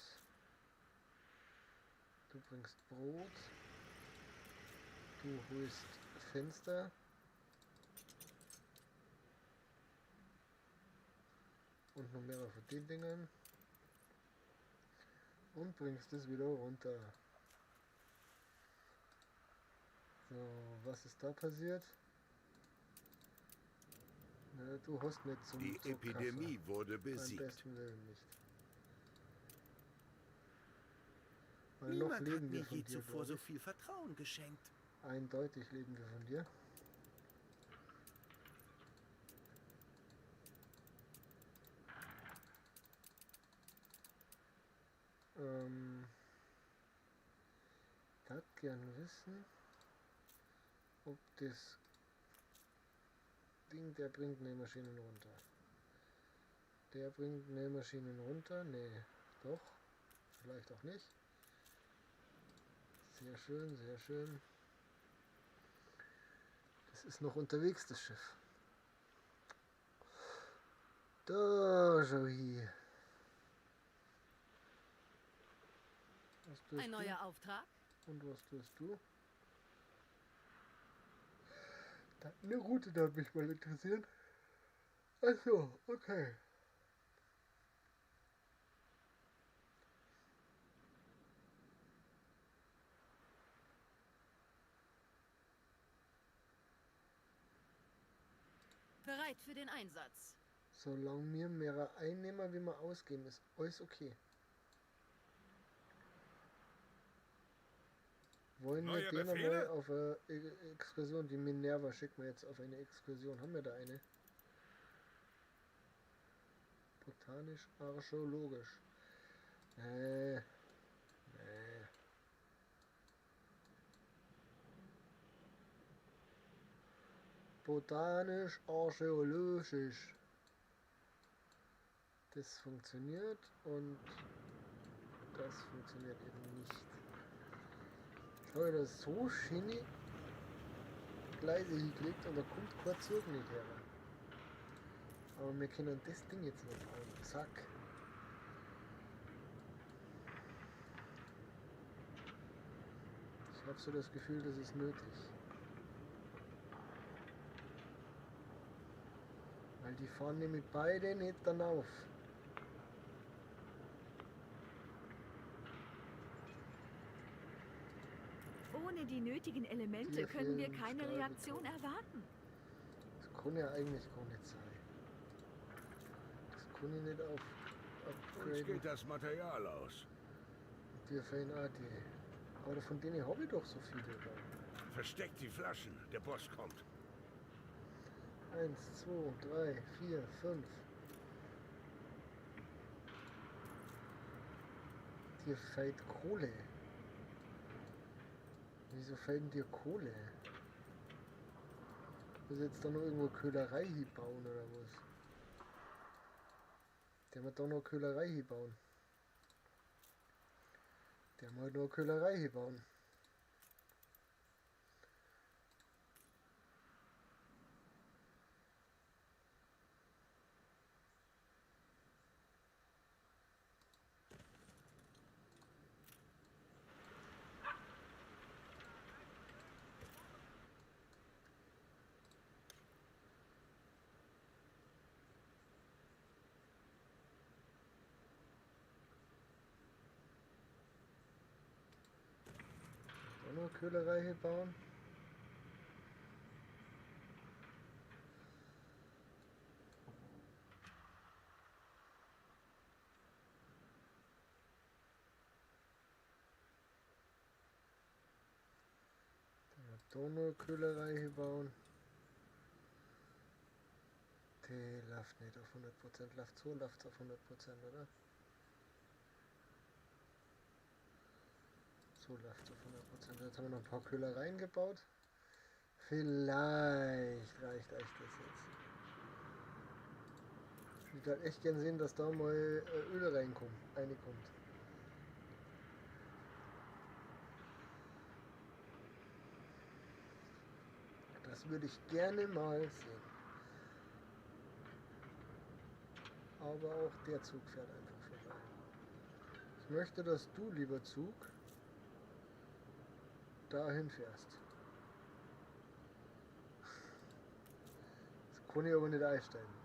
Du bringst Brot. Du holst Fenster. Und noch mehrere von den Dingern. Und bringst es wieder runter. So, was ist da passiert? Na, du hast nicht zum Die zur Epidemie Kasse. wurde besiegt. Beim besten Willen nicht. Weil noch Niemand hat leben wir mir von je dir, zuvor glaub so ich. viel Vertrauen geschenkt. Eindeutig leben wir von dir. Ich würde gern wissen, ob das Ding, der bringt Nähmaschinen runter. Der bringt Nähmaschinen runter. Nee, doch. Vielleicht auch nicht. Sehr schön, sehr schön. Das ist noch unterwegs, das Schiff. Da, schau hier. Was tust Ein du? neuer Auftrag? Und was tust du? Da, eine Route darf mich mal interessieren. Ach so, okay. Bereit für den Einsatz. Solange wir mehr einnehmen, wie wir ausgeben, ist alles okay. Wollen wir Neue den einmal Befehle? auf eine Exkursion? Die Minerva schicken wir jetzt auf eine Exkursion. Haben wir da eine? Botanisch, archäologisch. Nee. Nee. Botanisch, archäologisch. Das funktioniert und das funktioniert eben nicht. Schau, da ist so schöne Gleise hingelegt und da kommt kein Zug nicht her. Aber wir können das Ding jetzt noch bauen. Zack. Ich hab so das Gefühl, das ist nötig. Weil die fahren nämlich beide nicht dann auf. Ohne die nötigen Elemente Hier können wir fehlen keine Stahlbeton. Reaktion erwarten. Das kann ja eigentlich gar nicht sein. Das kann ich nicht auf Uns upgraden. geht das Material aus. Dir fehlen auch die. Aber von denen habe ich doch so viele da. Versteckt die Flaschen. Der Boss kommt. 1, 2, 3, 4, 5. Dir fällt Kohle. Wieso fällt denn dir Kohle? Muss ich jetzt da noch irgendwo Köhlerei hinbauen oder was? Der wird da noch Köhlerei hinbauen. Der muss nur Köhlerei hinbauen. Noch Köhlerei hier bauen. Dann noch Köhlerei hier bauen. Die läuft nicht auf 100%. Läuft so, läuft auf 100%, oder? So läuft auf 100%. Jetzt haben wir noch ein paar Köhlereien gebaut. Vielleicht reicht euch das jetzt. Ich würde halt echt gern sehen, dass da mal Öl reinkommt. Das würde ich gerne mal sehen. Aber auch der Zug fährt einfach vorbei. Ich möchte, dass du, lieber Zug, dahin fährst. Das kann ich aber nicht einsteigen.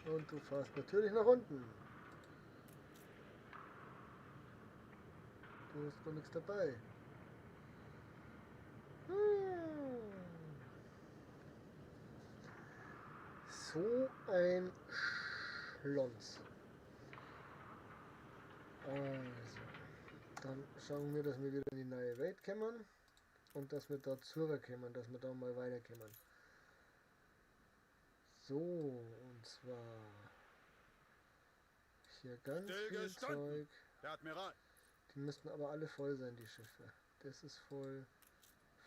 Und du fährst natürlich nach unten. Du hast gar nichts dabei. So ein Schlons. Also, dann schauen wir, dass wir wieder in die neue Welt kommen und dass wir da zurückkommen, dass wir da mal weiterkommen. So, und zwar hier ganz viel Zeug. Der Admiral. Die müssten aber alle voll sein, die Schiffe. Das ist voll,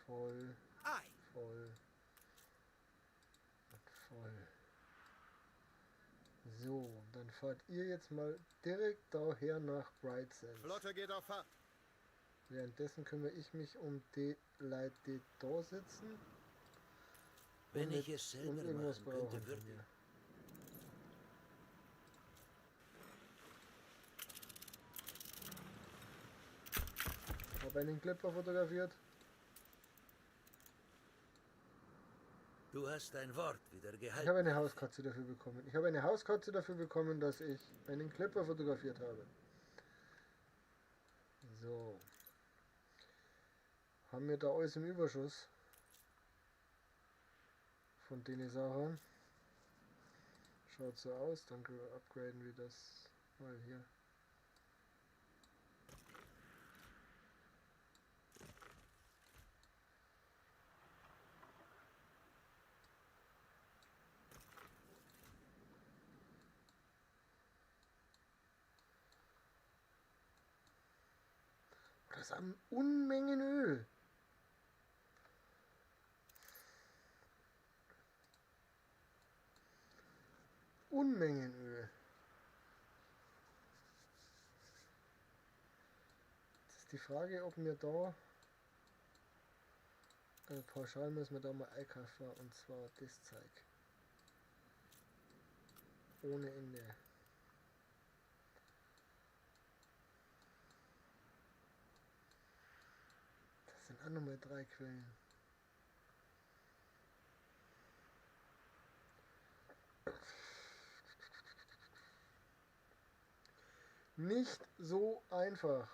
voll, voll und voll. So, dann fahrt ihr jetzt mal direkt daher nach Bright Sands. Flotte geht auf Fahrt. Währenddessen kümmere ich mich um die Leute, die da sitzen. Wenn Und ich es selber und irgendwas machen könnte, brauchen von würde mir. Habe einen Clipper fotografiert. Du hast dein Wort wieder Ich gehalten. habe eine Hauskatze dafür bekommen. Ich habe eine Hauskatze dafür bekommen, dass ich einen Clipper fotografiert habe. So. Haben wir da alles im Überschuss? Von den Sachen. Schaut so aus, dann upgraden wir das mal hier. Das sind Unmengen Öl. Unmengen Öl. Jetzt ist die Frage, ob wir da pauschal müssen wir da mal einkaufen, und zwar das Zeug. Ohne Ende. Das sind auch nochmal 3 Quellen. Nicht so einfach.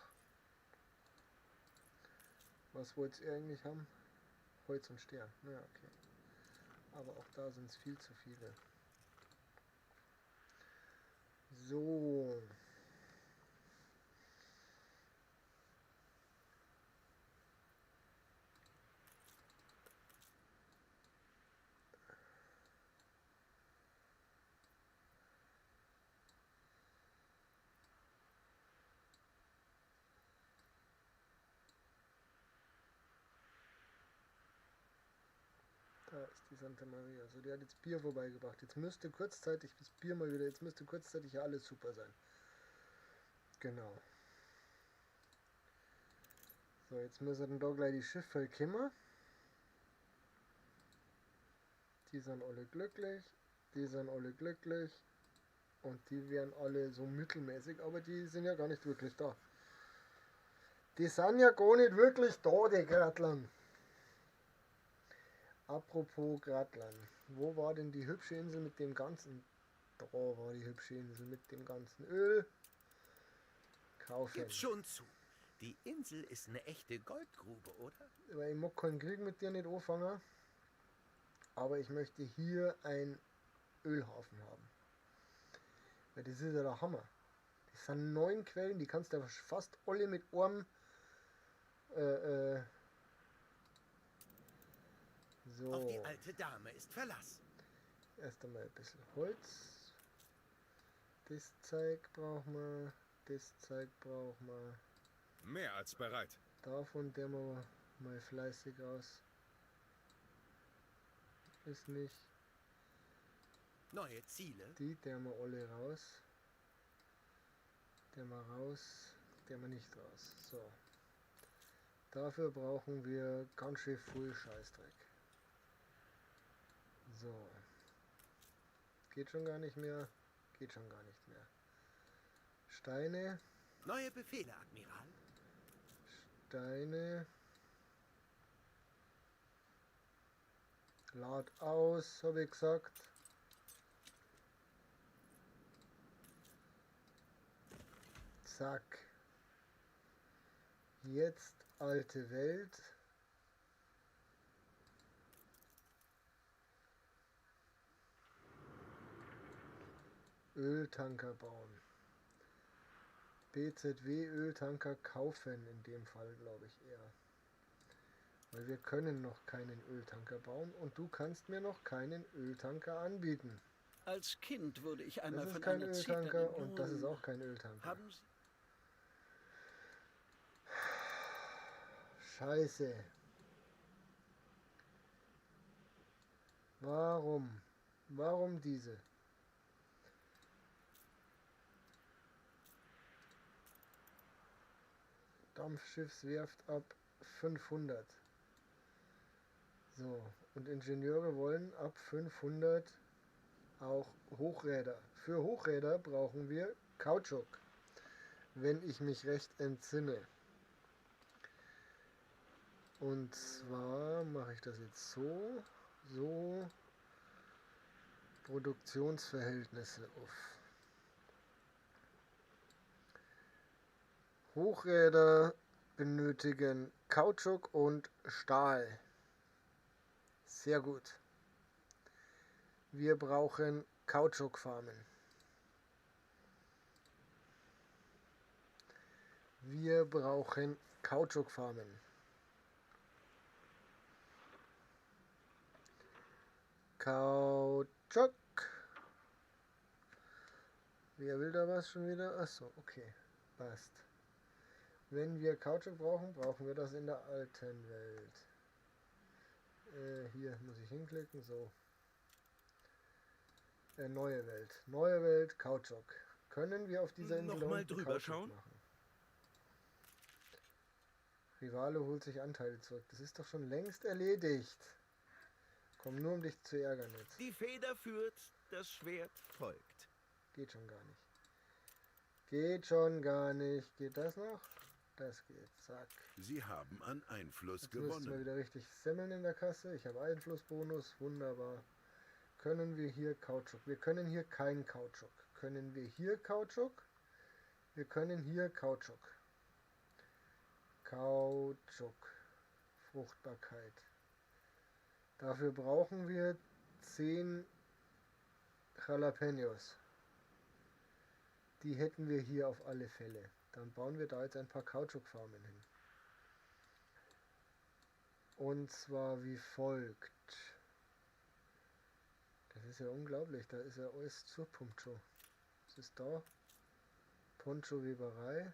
Was wollt ihr eigentlich haben? Holz und Stern. Na ja, okay. Aber auch da sind's viel zu viele. So. Da ist die Santa Maria. Also die hat jetzt Bier vorbeigebracht. Jetzt müsste kurzzeitig das Bier mal wieder, jetzt müsste kurzzeitig ja alles super sein. Genau. So, jetzt müssen dann da gleich die Schiffe kommen. Die sind alle glücklich. Die sind alle glücklich. Und die wären alle so mittelmäßig, aber die sind ja gar nicht wirklich da. Die sind ja gar nicht wirklich da, die Gratlern. Apropos Gratlern, wo war denn die hübsche Insel mit dem ganzen... Da war die hübsche Insel mit dem ganzen Öl. Kaufen. Gib schon zu, die Insel ist eine echte Goldgrube, oder? Weil ich mag keinen Krieg mit dir nicht anfangen. Aber ich möchte hier einen Ölhafen haben. Weil das ist ja der Hammer. Das sind 9 Quellen, die kannst du ja fast alle mit einem... So. Auf die alte Dame ist Verlass. Erst einmal ein bisschen Holz. Das Zeug brauchen wir. Das Zeug brauchen wir. Mehr als bereit. Davon der wir mal fleißig aus. Ist nicht. Neue Ziele. Die der wir alle raus. Der mal raus. Der mal nicht raus. So. Dafür brauchen wir ganz schön viel Scheißdreck. So. Geht schon gar nicht mehr. Geht schon gar nicht mehr. Steine. Neue Befehle, Admiral. Steine. Lad aus, habe ich gesagt. Zack. Jetzt alte Welt. Öltanker bauen. BZW Öltanker kaufen in dem Fall, glaube ich eher. Weil wir können noch keinen Öltanker bauen und du kannst mir noch keinen Öltanker anbieten. Als Kind wurde ich einmal Das ist von kein einer Öltanker zitternden und das ist Nun, auch kein Öltanker. Haben Sie Scheiße. Warum? Warum diese? Dampfschiffswerft ab 500. So, und Ingenieure wollen ab 500 auch Hochräder. Für Hochräder brauchen wir Kautschuk, wenn ich mich recht entsinne. Und zwar mache ich das jetzt so, so, Produktionsverhältnisse auf. Hochräder benötigen Kautschuk und Stahl. Sehr gut. Wir brauchen Kautschukfarmen. Wir brauchen Kautschukfarmen. Kautschuk. Wer will da was schon wieder? Achso, okay. Passt. Wenn wir Kautschuk brauchen, brauchen wir das in der alten Welt. Hier muss ich hinklicken. So. Neue Welt. Neue Welt, Kautschuk. Können wir auf dieser Insel Noch mal unten drüber Kautschuk schauen? machen? Rivale holt sich Anteile zurück. Das ist doch schon längst erledigt. Komm nur, um dich zu ärgern jetzt. Die Feder führt, das Schwert folgt. Geht schon gar nicht. Geht schon gar nicht. Geht das noch? Das geht. Zack. Sie haben an Einfluss Jetzt müssten wir gewonnen. wieder richtig Semmeln in der Kasse. Ich habe Einflussbonus. Wunderbar. Können wir hier Kautschuk? Wir können hier kein Kautschuk. Können wir hier Kautschuk? Wir können hier Kautschuk. Kautschuk. Fruchtbarkeit. Dafür brauchen wir 10 Jalapenos. Die hätten wir hier auf alle Fälle. Dann bauen wir da jetzt ein paar Kautschukfarmen hin. Und zwar wie folgt. Das ist ja unglaublich. Da ist ja alles zur Poncho. Was ist da? Poncho-Weberei.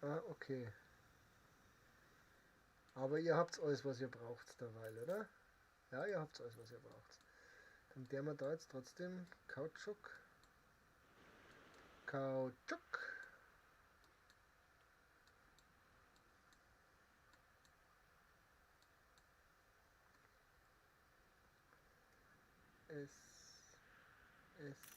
Ah, okay. Aber ihr habt alles, was ihr braucht derweil, oder? Ja, ihr habt alles, was ihr braucht. Dann der wir da jetzt trotzdem Kautschuk. Kautschuk. S. S.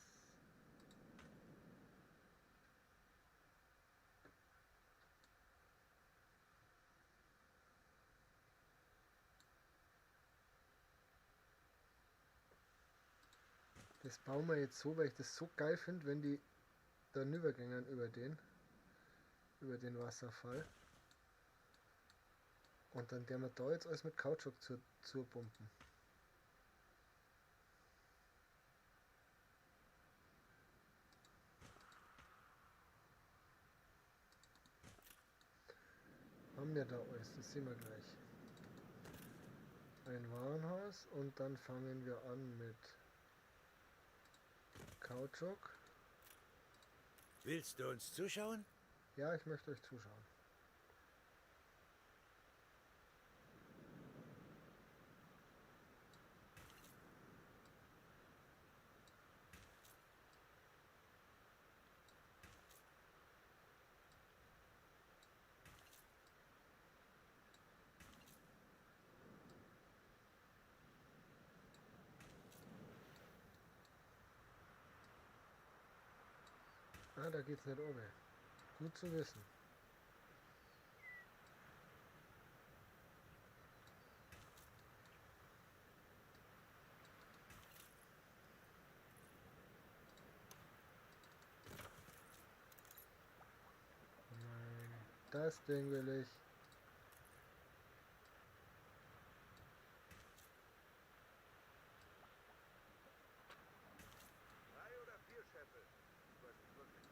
Das bauen wir jetzt so, weil ich das so geil finde, wenn die da rübergängen über den Wasserfall. Und dann der wir da jetzt alles mit Kautschuk zu pumpen. Haben wir da alles? Das sehen wir gleich. Ein Warenhaus und dann fangen wir an mit Kautschuk. Willst du uns zuschauen? Ja, ich möchte euch zuschauen. Ah, da geht's nicht oben. Gut zu wissen. Nein, das Ding will ich. 3 oder 4 Scheffel. Ich weiß nicht wirklich.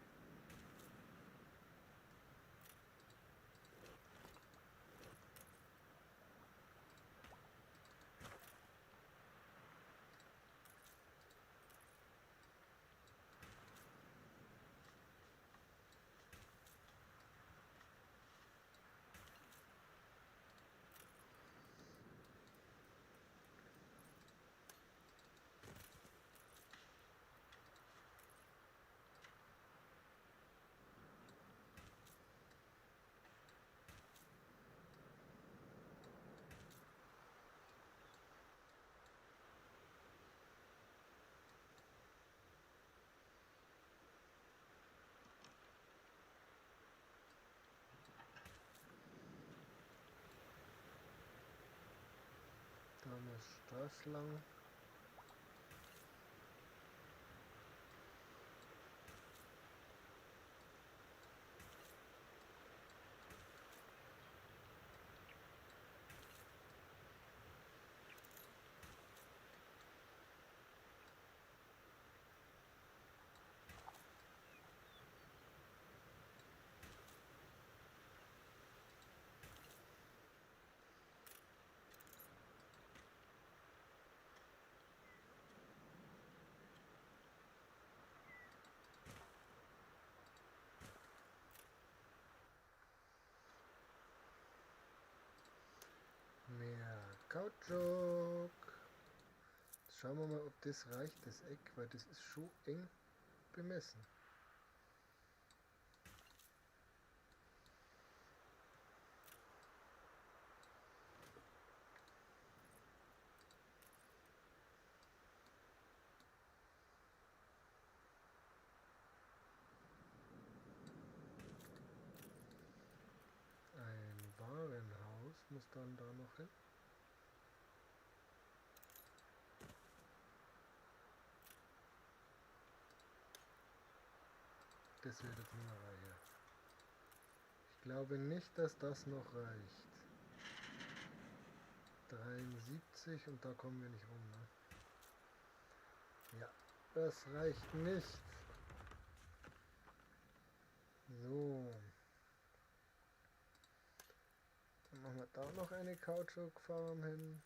Da muss das lang. Mehr Kautschuk. Jetzt schauen wir mal, ob das reicht, das Eck, weil das ist schon eng bemessen. Ein Warenhaus muss dann da noch hin. Das wird jetzt nicht mehr reichen. Ich glaube nicht, dass das noch reicht. 73 und da kommen wir nicht rum, ne? Ja, das reicht nicht. So. Dann machen wir da noch eine Kautschukfarm hin.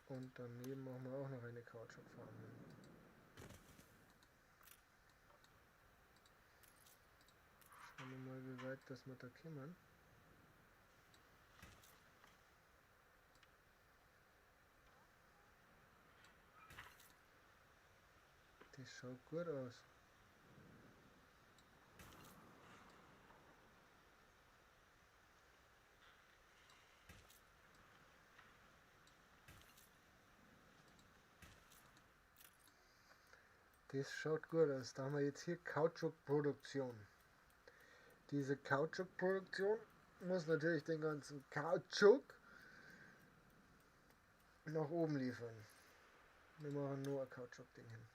Und daneben machen wir auch noch eine Kautschukfarm hin. Schauen wir mal, wie weit das wir da kommen. Das schaut gut aus. Das schaut gut aus. Da haben wir jetzt hier Kautschukproduktion. Diese Kautschukproduktion muss natürlich den ganzen Kautschuk nach oben liefern. Wir machen nur ein Kautschuk-Ding hin.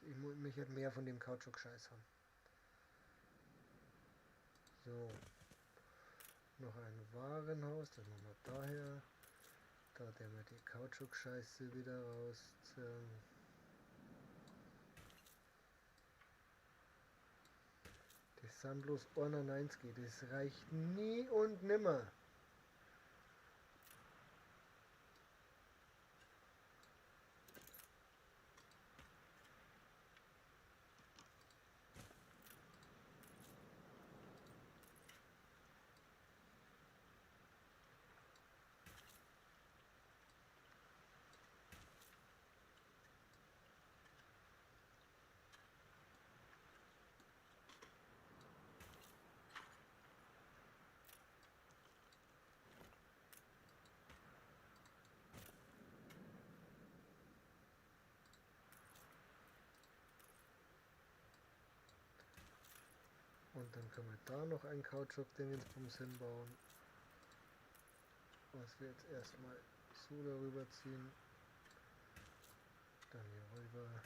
Ich möchte halt mehr von dem Kautschuk-Scheiß haben. So. Noch ein Warenhaus, das machen wir daher. Da werden wir die Kautschuk-Scheiße wieder rausziehen. Das sind bloß 91, das reicht nie und nimmer. Und dann können wir da noch ein Kautschuk-Dingensbums hinbauen. Was wir jetzt erstmal so darüber ziehen. Dann hier rüber.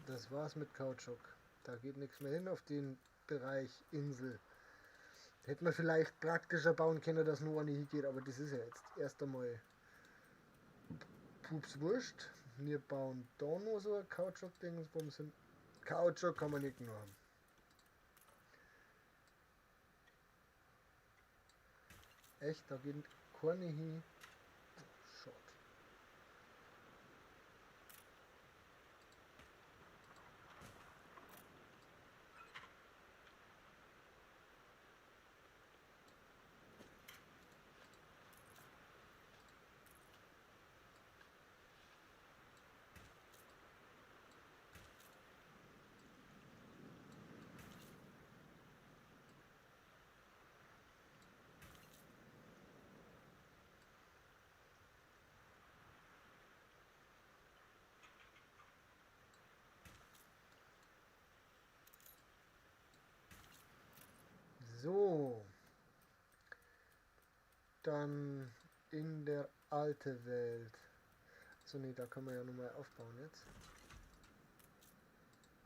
Das war's mit Kautschuk. Da geht nichts mehr hin auf den Bereich Insel. Hätten wir vielleicht praktischer bauen können, dass nur eine hingeht, aber das ist ja jetzt erst einmal pups wurscht. Wir bauen da noch so ein Kautschuk-Dingsbums hin. Kautschuk kann man nicht nur haben. Echt, da geht keine hin. Schade. So, dann in der alten Welt. So, nee, da können wir ja nochmal aufbauen jetzt.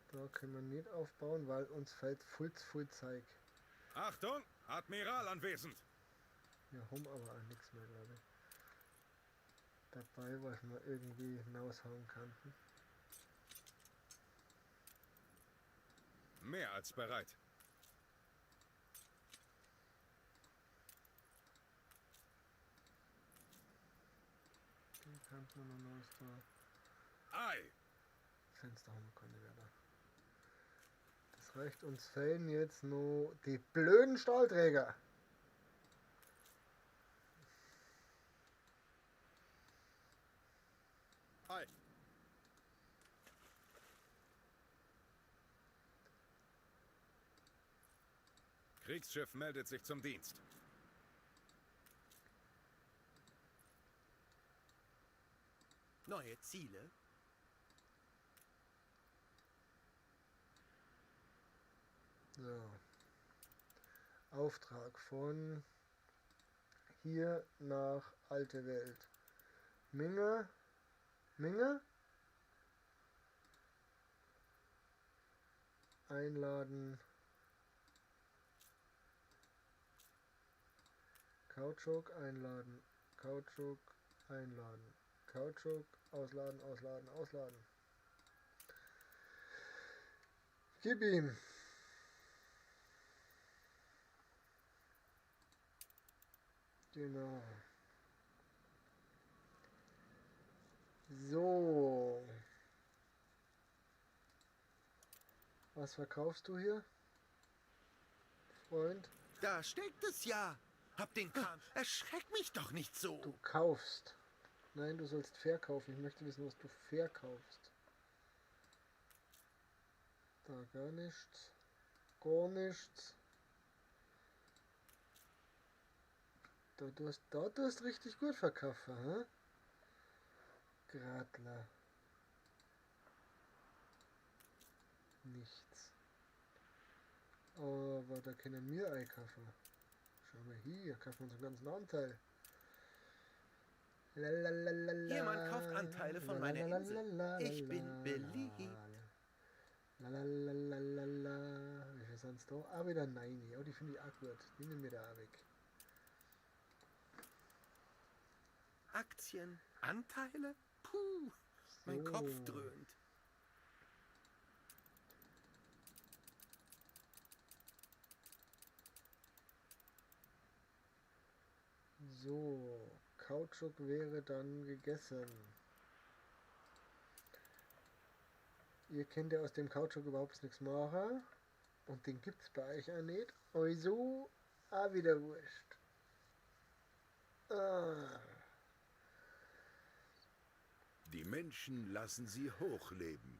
Da können wir nicht aufbauen, weil uns fällt voll Zeug. Achtung, Admiral anwesend! Wir haben aber auch nichts mehr, glaube ich. Dabei, was wir irgendwie hinaushauen könnten. Mehr als bereit. Kann man noch aus der Ei. Fenster haben wir keine mehr da. Das reicht, uns fehlen jetzt nur die blöden Stahlträger. Ei. Kriegsschiff meldet sich zum Dienst. Neue Ziele? So. Auftrag von hier nach Alte Welt. Minge? Minge? Einladen. Kautschuk einladen. Kautschuk einladen. Kautschuk ausladen, ausladen, ausladen. Gib ihm. Genau. So. Was verkaufst du hier, Freund? Da steckt es ja. Hab den Kram. Erschreck mich doch nicht so. Du kaufst. Nein, du sollst verkaufen. Ich möchte wissen, was du verkaufst. Da gar nichts. Gar nichts. Da tust richtig gut verkaufen, hä? Gradler. Nichts. Aber da können wir einkaufen. Schau mal hier, kaufen wir unseren ganzen Anteil. Lalalala. Jemand kauft Anteile von meiner Insel. Lalalala. Ich bin beliebt. Lalalala. Wie viel sind's da? Ah, wieder 9. Oh, die finde ich auch gut. Die nehmen wir da auch weg. Aktien, Anteile? Puh, mein So. Kopf dröhnt. So, Kautschuk wäre dann gegessen. Ihr könnt ja aus dem Kautschuk überhaupt nichts machen. Und den gibt's bei euch auch nicht. Also, auch wieder wurscht. Ah. Die Menschen lassen sie hochleben.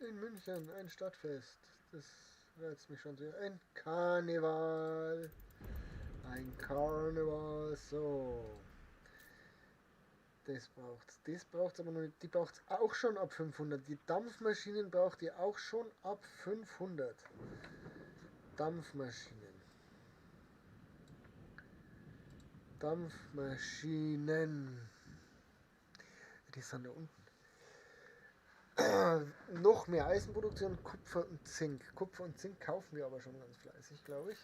In München ein Stadtfest. Das reizt mich schon sehr. Ein Karneval. Ein Karneval. So. Das braucht's. Das braucht's aber noch nicht. Die braucht's auch schon ab 500. Die Dampfmaschinen braucht ihr auch schon ab 500. Dampfmaschinen. Dampfmaschinen. Die sind da unten. Noch mehr Eisenproduktion, Kupfer und Zink. Kupfer und Zink kaufen wir aber schon ganz fleißig, glaube ich.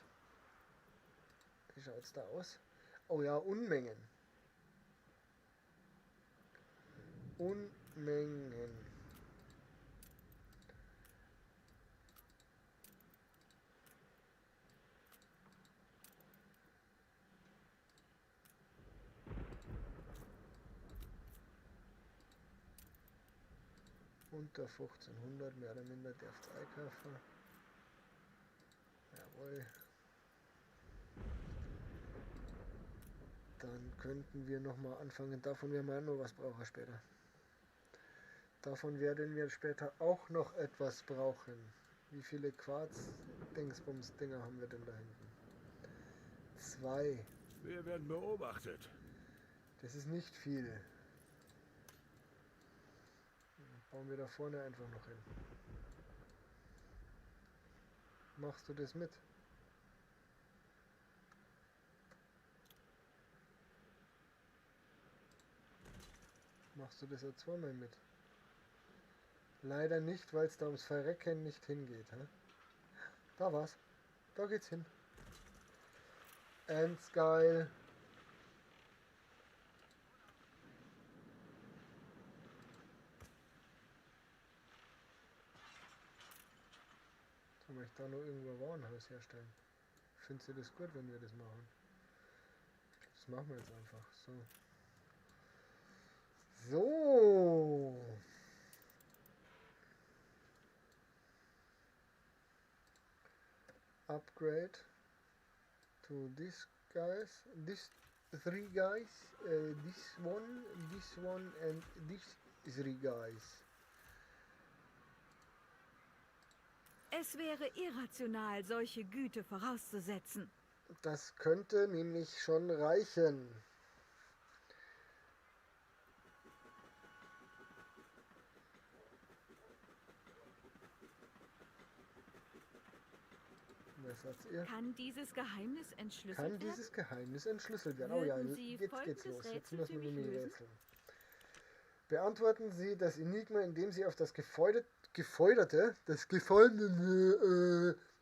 Wie schaut's da aus? Oh ja, Unmengen. Unmengen. Unter 1500, mehr oder minder, darf's einkaufen. Jawohl. Dann könnten wir nochmal anfangen. Davon werden wir auch noch was brauchen später. Davon werden wir später auch noch etwas brauchen. Wie viele Quarz-Dingsbums-Dinger haben wir denn da hinten? 2. Wir werden beobachtet. Das ist nicht viel. Bauen wir da vorne einfach noch hin. Machst du das mit? Machst du das ja zweimal mit? Leider nicht, weil's da ums Verrecken nicht hingeht. Hä? Da war's. Da geht's hin. Ends geil. Soll ich da noch irgendwo ein Warenhaus herstellen? Findest du das gut, wenn wir das machen? Das machen wir jetzt einfach. So. So. Upgrade to this guys, this three guys, this one, this one and this three guys. Es wäre irrational, solche Güte vorauszusetzen. Das könnte nämlich schon reichen. Was sagt ihr? Kann dieses Geheimnis entschlüsselt Kann werden? dieses Geheimnis entschlüsselt werden? Oh ja, Würden Sie jetzt geht's folgendes los. Jetzt Rätsel müssen für wir mich nämlich lösen? rätseln. Beantworten Sie das Enigma, indem Sie auf das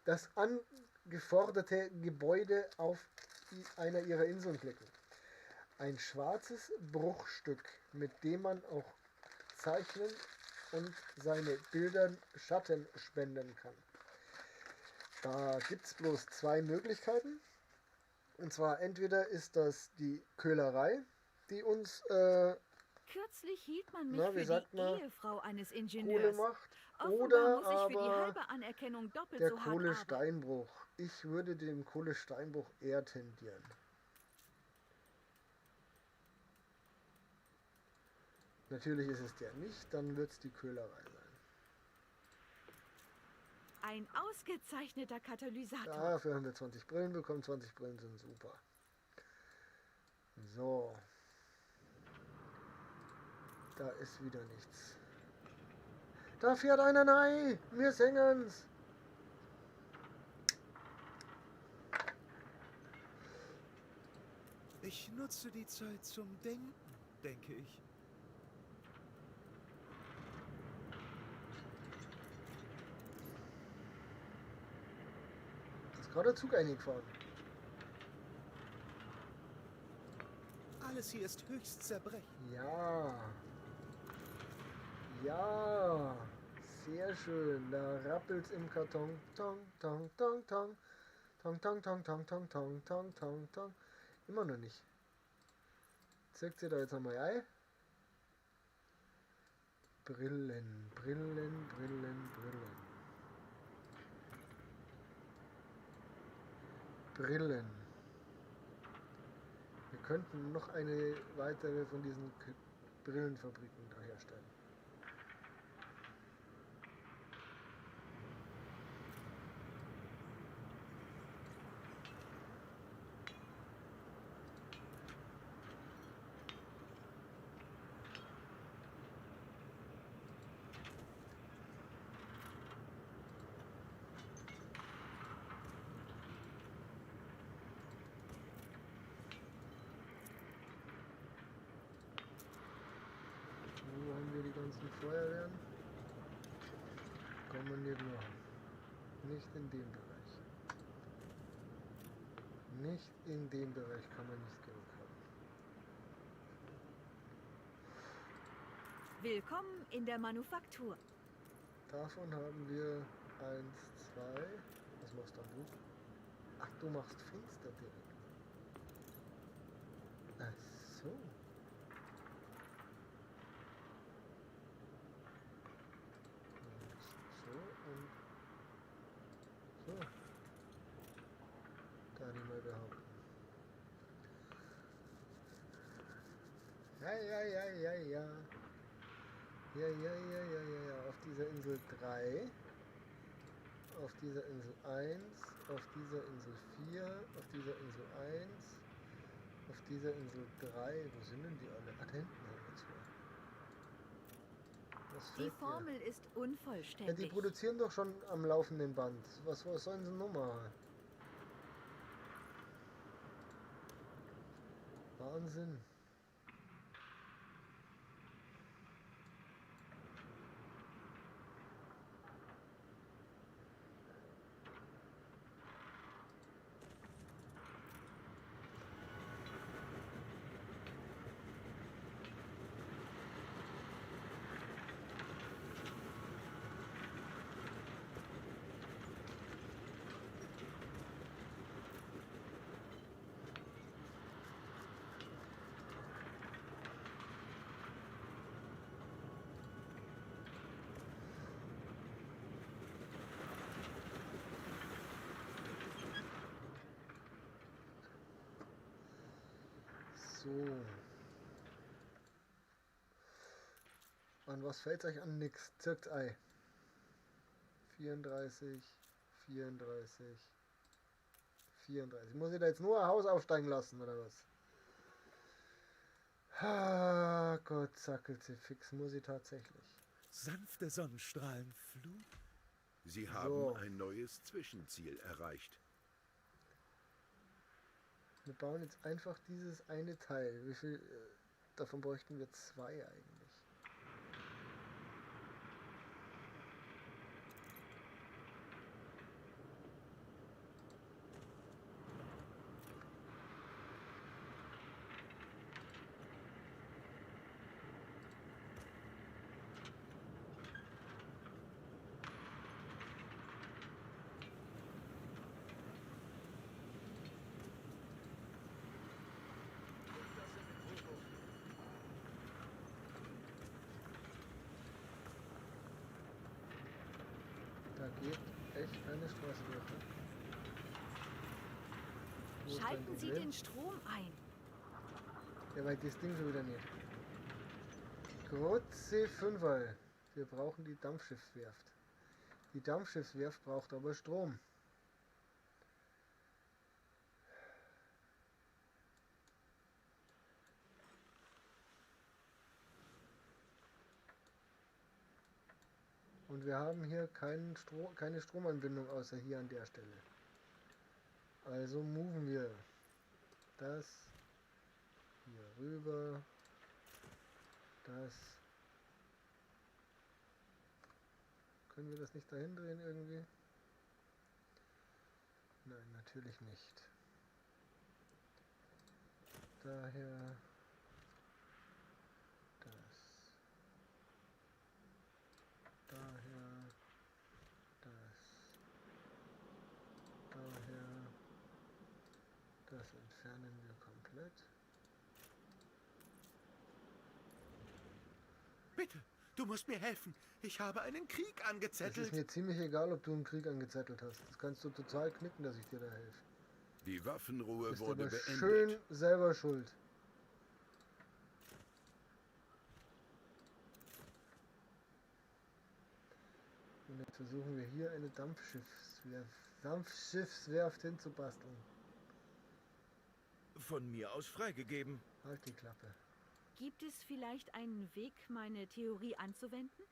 das angeforderte Gebäude auf einer Ihrer Inseln klicken. Ein schwarzes Bruchstück, mit dem man auch zeichnen und seine Bildern Schatten spenden kann. Da gibt's bloß zwei Möglichkeiten. Und zwar entweder ist das die Köhlerei, die uns Kürzlich hielt man mich na, wie für sagt die man, Ehefrau eines Kohle Ingenieurs. macht, Offenbar oder muss ich für die aber halbe Anerkennung doppelt der so hart arbeiten. Kohlesteinbruch. Ich würde dem Kohlesteinbruch eher tendieren. Natürlich ist es der nicht, dann wird's die Köhlerei sein. Ein ausgezeichneter Katalysator. Dafür haben wir 20 Brillen bekommen. 20 Brillen sind super. So. Da ist wieder nichts. Da fährt einer rein. Wir sängen's. Nutze die Zeit zum Denken, denke ich. Ist gerade der Zug eingefahren. Alles hier ist höchst zerbrechlich. Ja. Ja. Sehr schön. Da rappelt's im Karton. Tong, tong, tong, tong. Tong, tong, tong, tong, tong, tong, tong, tong, tong. Immer noch nicht. Zirkt sie da jetzt einmal ein? Brillen, Brillen, Brillen, Brillen. Brillen. Wir könnten noch eine weitere von diesen Brillenfabriken da herstellen. Wo haben wir die ganzen Feuerwehren? Kann man nicht machen. Nicht in dem Bereich. Nicht in dem Bereich kann man nicht genug haben. Willkommen in der Manufaktur. Davon haben wir 1, 2. Was machst dann du? Ach, du machst Fenster direkt. Ach so. So und so. Da die mal behaupten. Ja, ja, ja, ja, ja. Ja, ja, ja, ja, ja, ja. Auf dieser Insel 3. Auf dieser Insel 1. Auf dieser Insel 4. Auf dieser Insel 1. Auf dieser Insel 3. Wo sind denn die alle? Ah, da hinten haben wir 2. Was Die fehlt dir? Formel ist unvollständig. Ja, die produzieren doch schon am laufenden Band. Was sollen sie noch machen? Wahnsinn. So. An was fällt's euch an? Nix. Zirkt Ei. 34, 34, 34. Muss ich da jetzt nur ein Haus aufsteigen lassen, oder was? Ah, Gott, zackelt sie fix. Muss ich tatsächlich. Sanfte Sonnenstrahlen flug. Sie haben So. ein neues Zwischenziel erreicht. Wir bauen jetzt einfach dieses eine Teil. Wie viel? Davon bräuchten wir 2 eigentlich. Da geht echt keine Straße durch, ne? Wo ist dein Schalten Sie Problem? den Strom ein. Ja, weil das Ding schon wieder nicht. Grotze Fünferl. Wir brauchen die Dampfschiffswerft. Die Dampfschiffswerft braucht aber Strom. Und wir haben hier keine Stromanbindung außer hier an der Stelle. Also moven wir das Hier rüber. Das. Können wir das nicht dahin drehen irgendwie? Nein, natürlich nicht. Daher das. Daher das. Daher das entfernen wir komplett. Bitte, du musst mir helfen. Ich habe einen Krieg angezettelt. Es ist mir ziemlich egal, ob du einen Krieg angezettelt hast. Das kannst du total knicken, dass ich dir da helfe. Die Waffenruhe Bist wurde aber beendet. Schön selber schuld. Und jetzt versuchen wir hier eine Dampfschiffswerft hinzubasteln. Von mir aus freigegeben. Halt die Klappe. Gibt es vielleicht einen Weg, meine Theorie anzuwenden?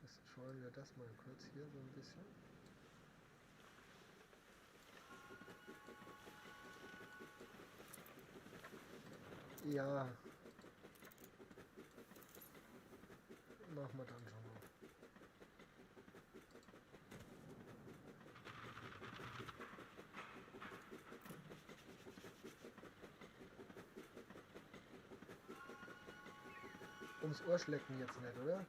Das scheuen wir das mal kurz hier so ein bisschen. Ja. Machen wir dann schon mal. Ums Ohr schlecken jetzt nicht, oder?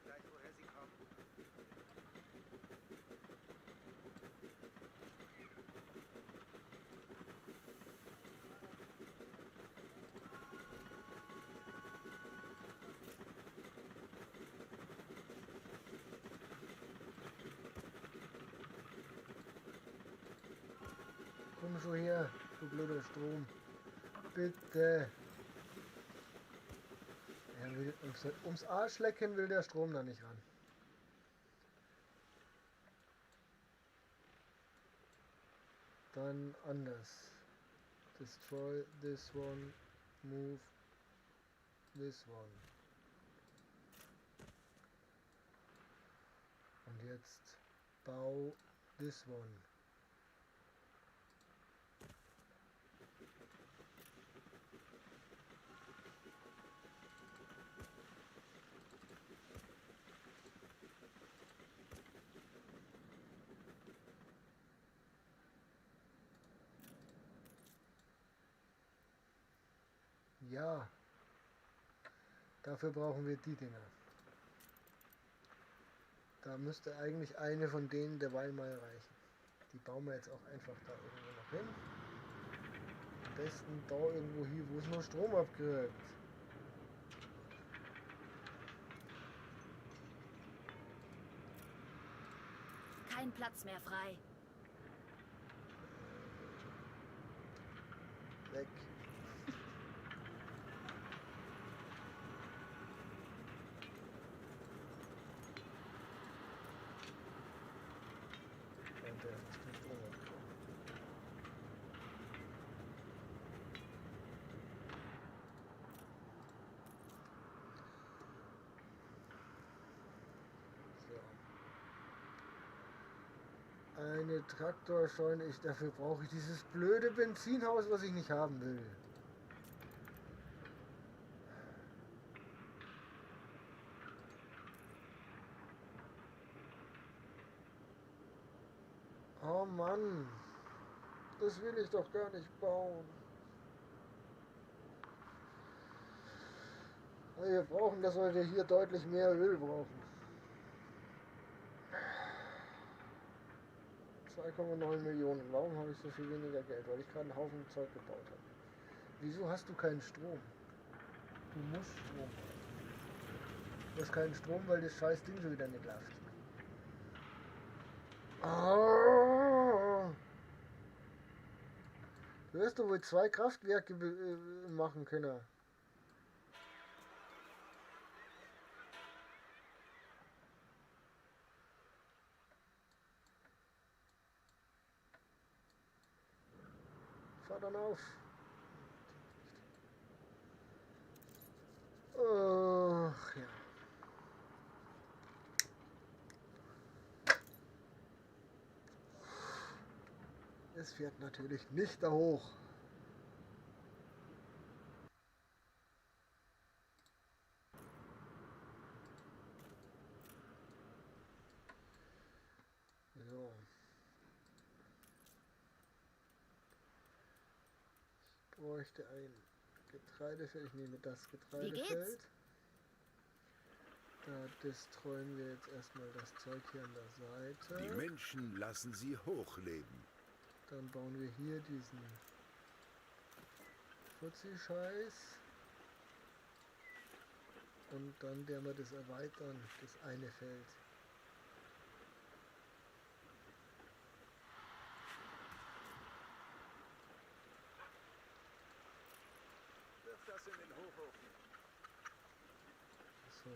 Komm schon her, du blöder Strom. Bitte. Er will ums Arschlecken will der Strom da nicht ran. Dann anders. Destroy this one, move this one. Und jetzt bau this one. Ja, dafür brauchen wir die Dinger. Da müsste eigentlich eine von denen derweil mal reichen. Die bauen wir jetzt auch einfach da irgendwo noch hin. Am besten da irgendwo hier, wo es noch Strom abkriegt. Kein Platz mehr frei. Weg. Eine Traktorscheune, dafür brauche ich dieses blöde Benzinhaus, was ich nicht haben will. Oh Mann, das will ich doch gar nicht bauen. Wir brauchen das, weil wir hier deutlich mehr Öl brauchen. 2,9 Millionen. Warum habe ich so viel weniger Geld? Weil ich gerade einen Haufen Zeug gebaut habe. Wieso hast du keinen Strom? Du musst Strom haben. Du hast keinen Strom, weil das scheiß Ding schon wieder nicht läuft. Oh. Du wirst doch wohl 2 Kraftwerke machen können. Fahr dann auf. Ach ja. Es fährt natürlich nicht da hoch. bräuchte ein Getreidefeld. Ich nehme das Getreidefeld. Da destroyen wir jetzt erstmal das Zeug hier an der Seite. Die Menschen lassen sie hochleben. Dann bauen wir hier diesen Fuzzi-Scheiß. Und dann werden wir das erweitern, das eine Feld. Wirf das in den Hochofen. So.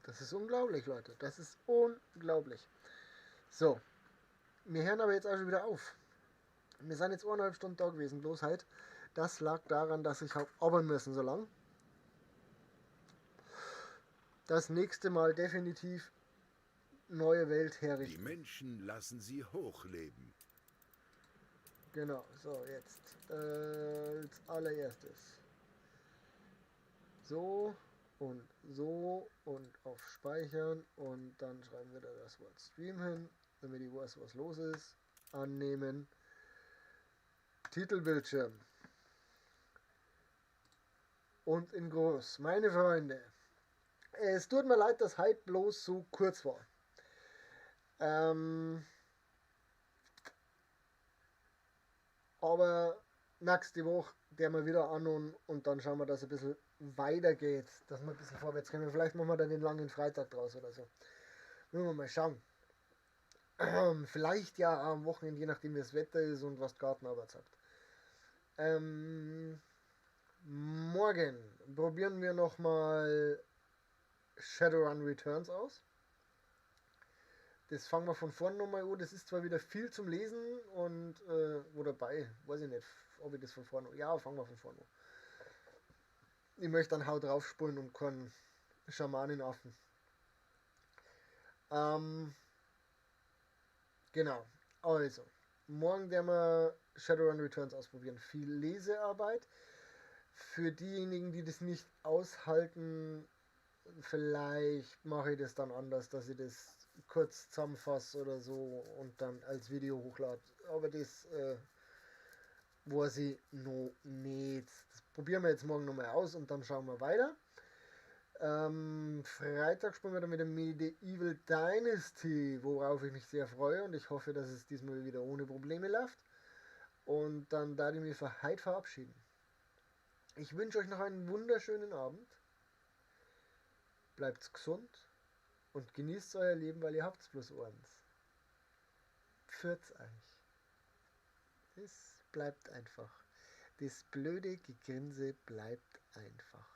Das ist unglaublich, Leute. Das ist unglaublich. So. Wir hören aber jetzt auch schon wieder auf. Wir sind jetzt 1,5 Stunden da gewesen. Bloß halt, das lag daran, dass ich hab arbeiten müssen so lang. Das nächste Mal definitiv neue Welt herrichten. Die Menschen lassen sie hochleben. Genau, so jetzt. Als allererstes. So. Und so und auf Speichern und dann schreiben wir da das Wort Stream hin, damit ich weiß, was los ist. Annehmen. Titelbildschirm. Und in groß. Meine Freunde, es tut mir leid, dass heute bloß so kurz war. Aber nächste Woche werden wir wieder an und dann schauen wir, dass es ein bisschen weitergeht, dass wir ein bisschen vorwärts kommen. Vielleicht machen wir dann den langen Freitag draus oder so. Müssen wir mal schauen. Vielleicht ja am Wochenende, je nachdem wie das Wetter ist und was die Gartenarbeit sagt. Morgen probieren wir nochmal Shadowrun Returns aus. Das fangen wir von vorne nochmal an. Das ist zwar wieder viel zum Lesen und wo dabei, weiß ich nicht, ob ich das von vorne. Ja, fangen wir von vorne an. Ich möchte dann Hau drauf spulen und keinen Schamanenaffen. Genau. Also, morgen werden wir Shadowrun Returns ausprobieren. Viel Lesearbeit. Für diejenigen, die das nicht aushalten, vielleicht mache ich das dann anders, dass ich das kurz zusammenfasse oder so und dann als Video hochlade. Aber das weiß ich noch nicht. Das probieren wir jetzt morgen nochmal aus und dann schauen wir weiter. Freitag spielen wir dann mit der Medieval Dynasty, worauf ich mich sehr freue und ich hoffe, dass es diesmal wieder ohne Probleme läuft. Und dann darf ich mich für heute verabschieden. Ich wünsche euch noch einen wunderschönen Abend. Bleibt gesund und genießt euer Leben, weil ihr habt's bloß eins. Pfürt's euch. Das bleibt einfach. Das blöde Gegrinse bleibt einfach.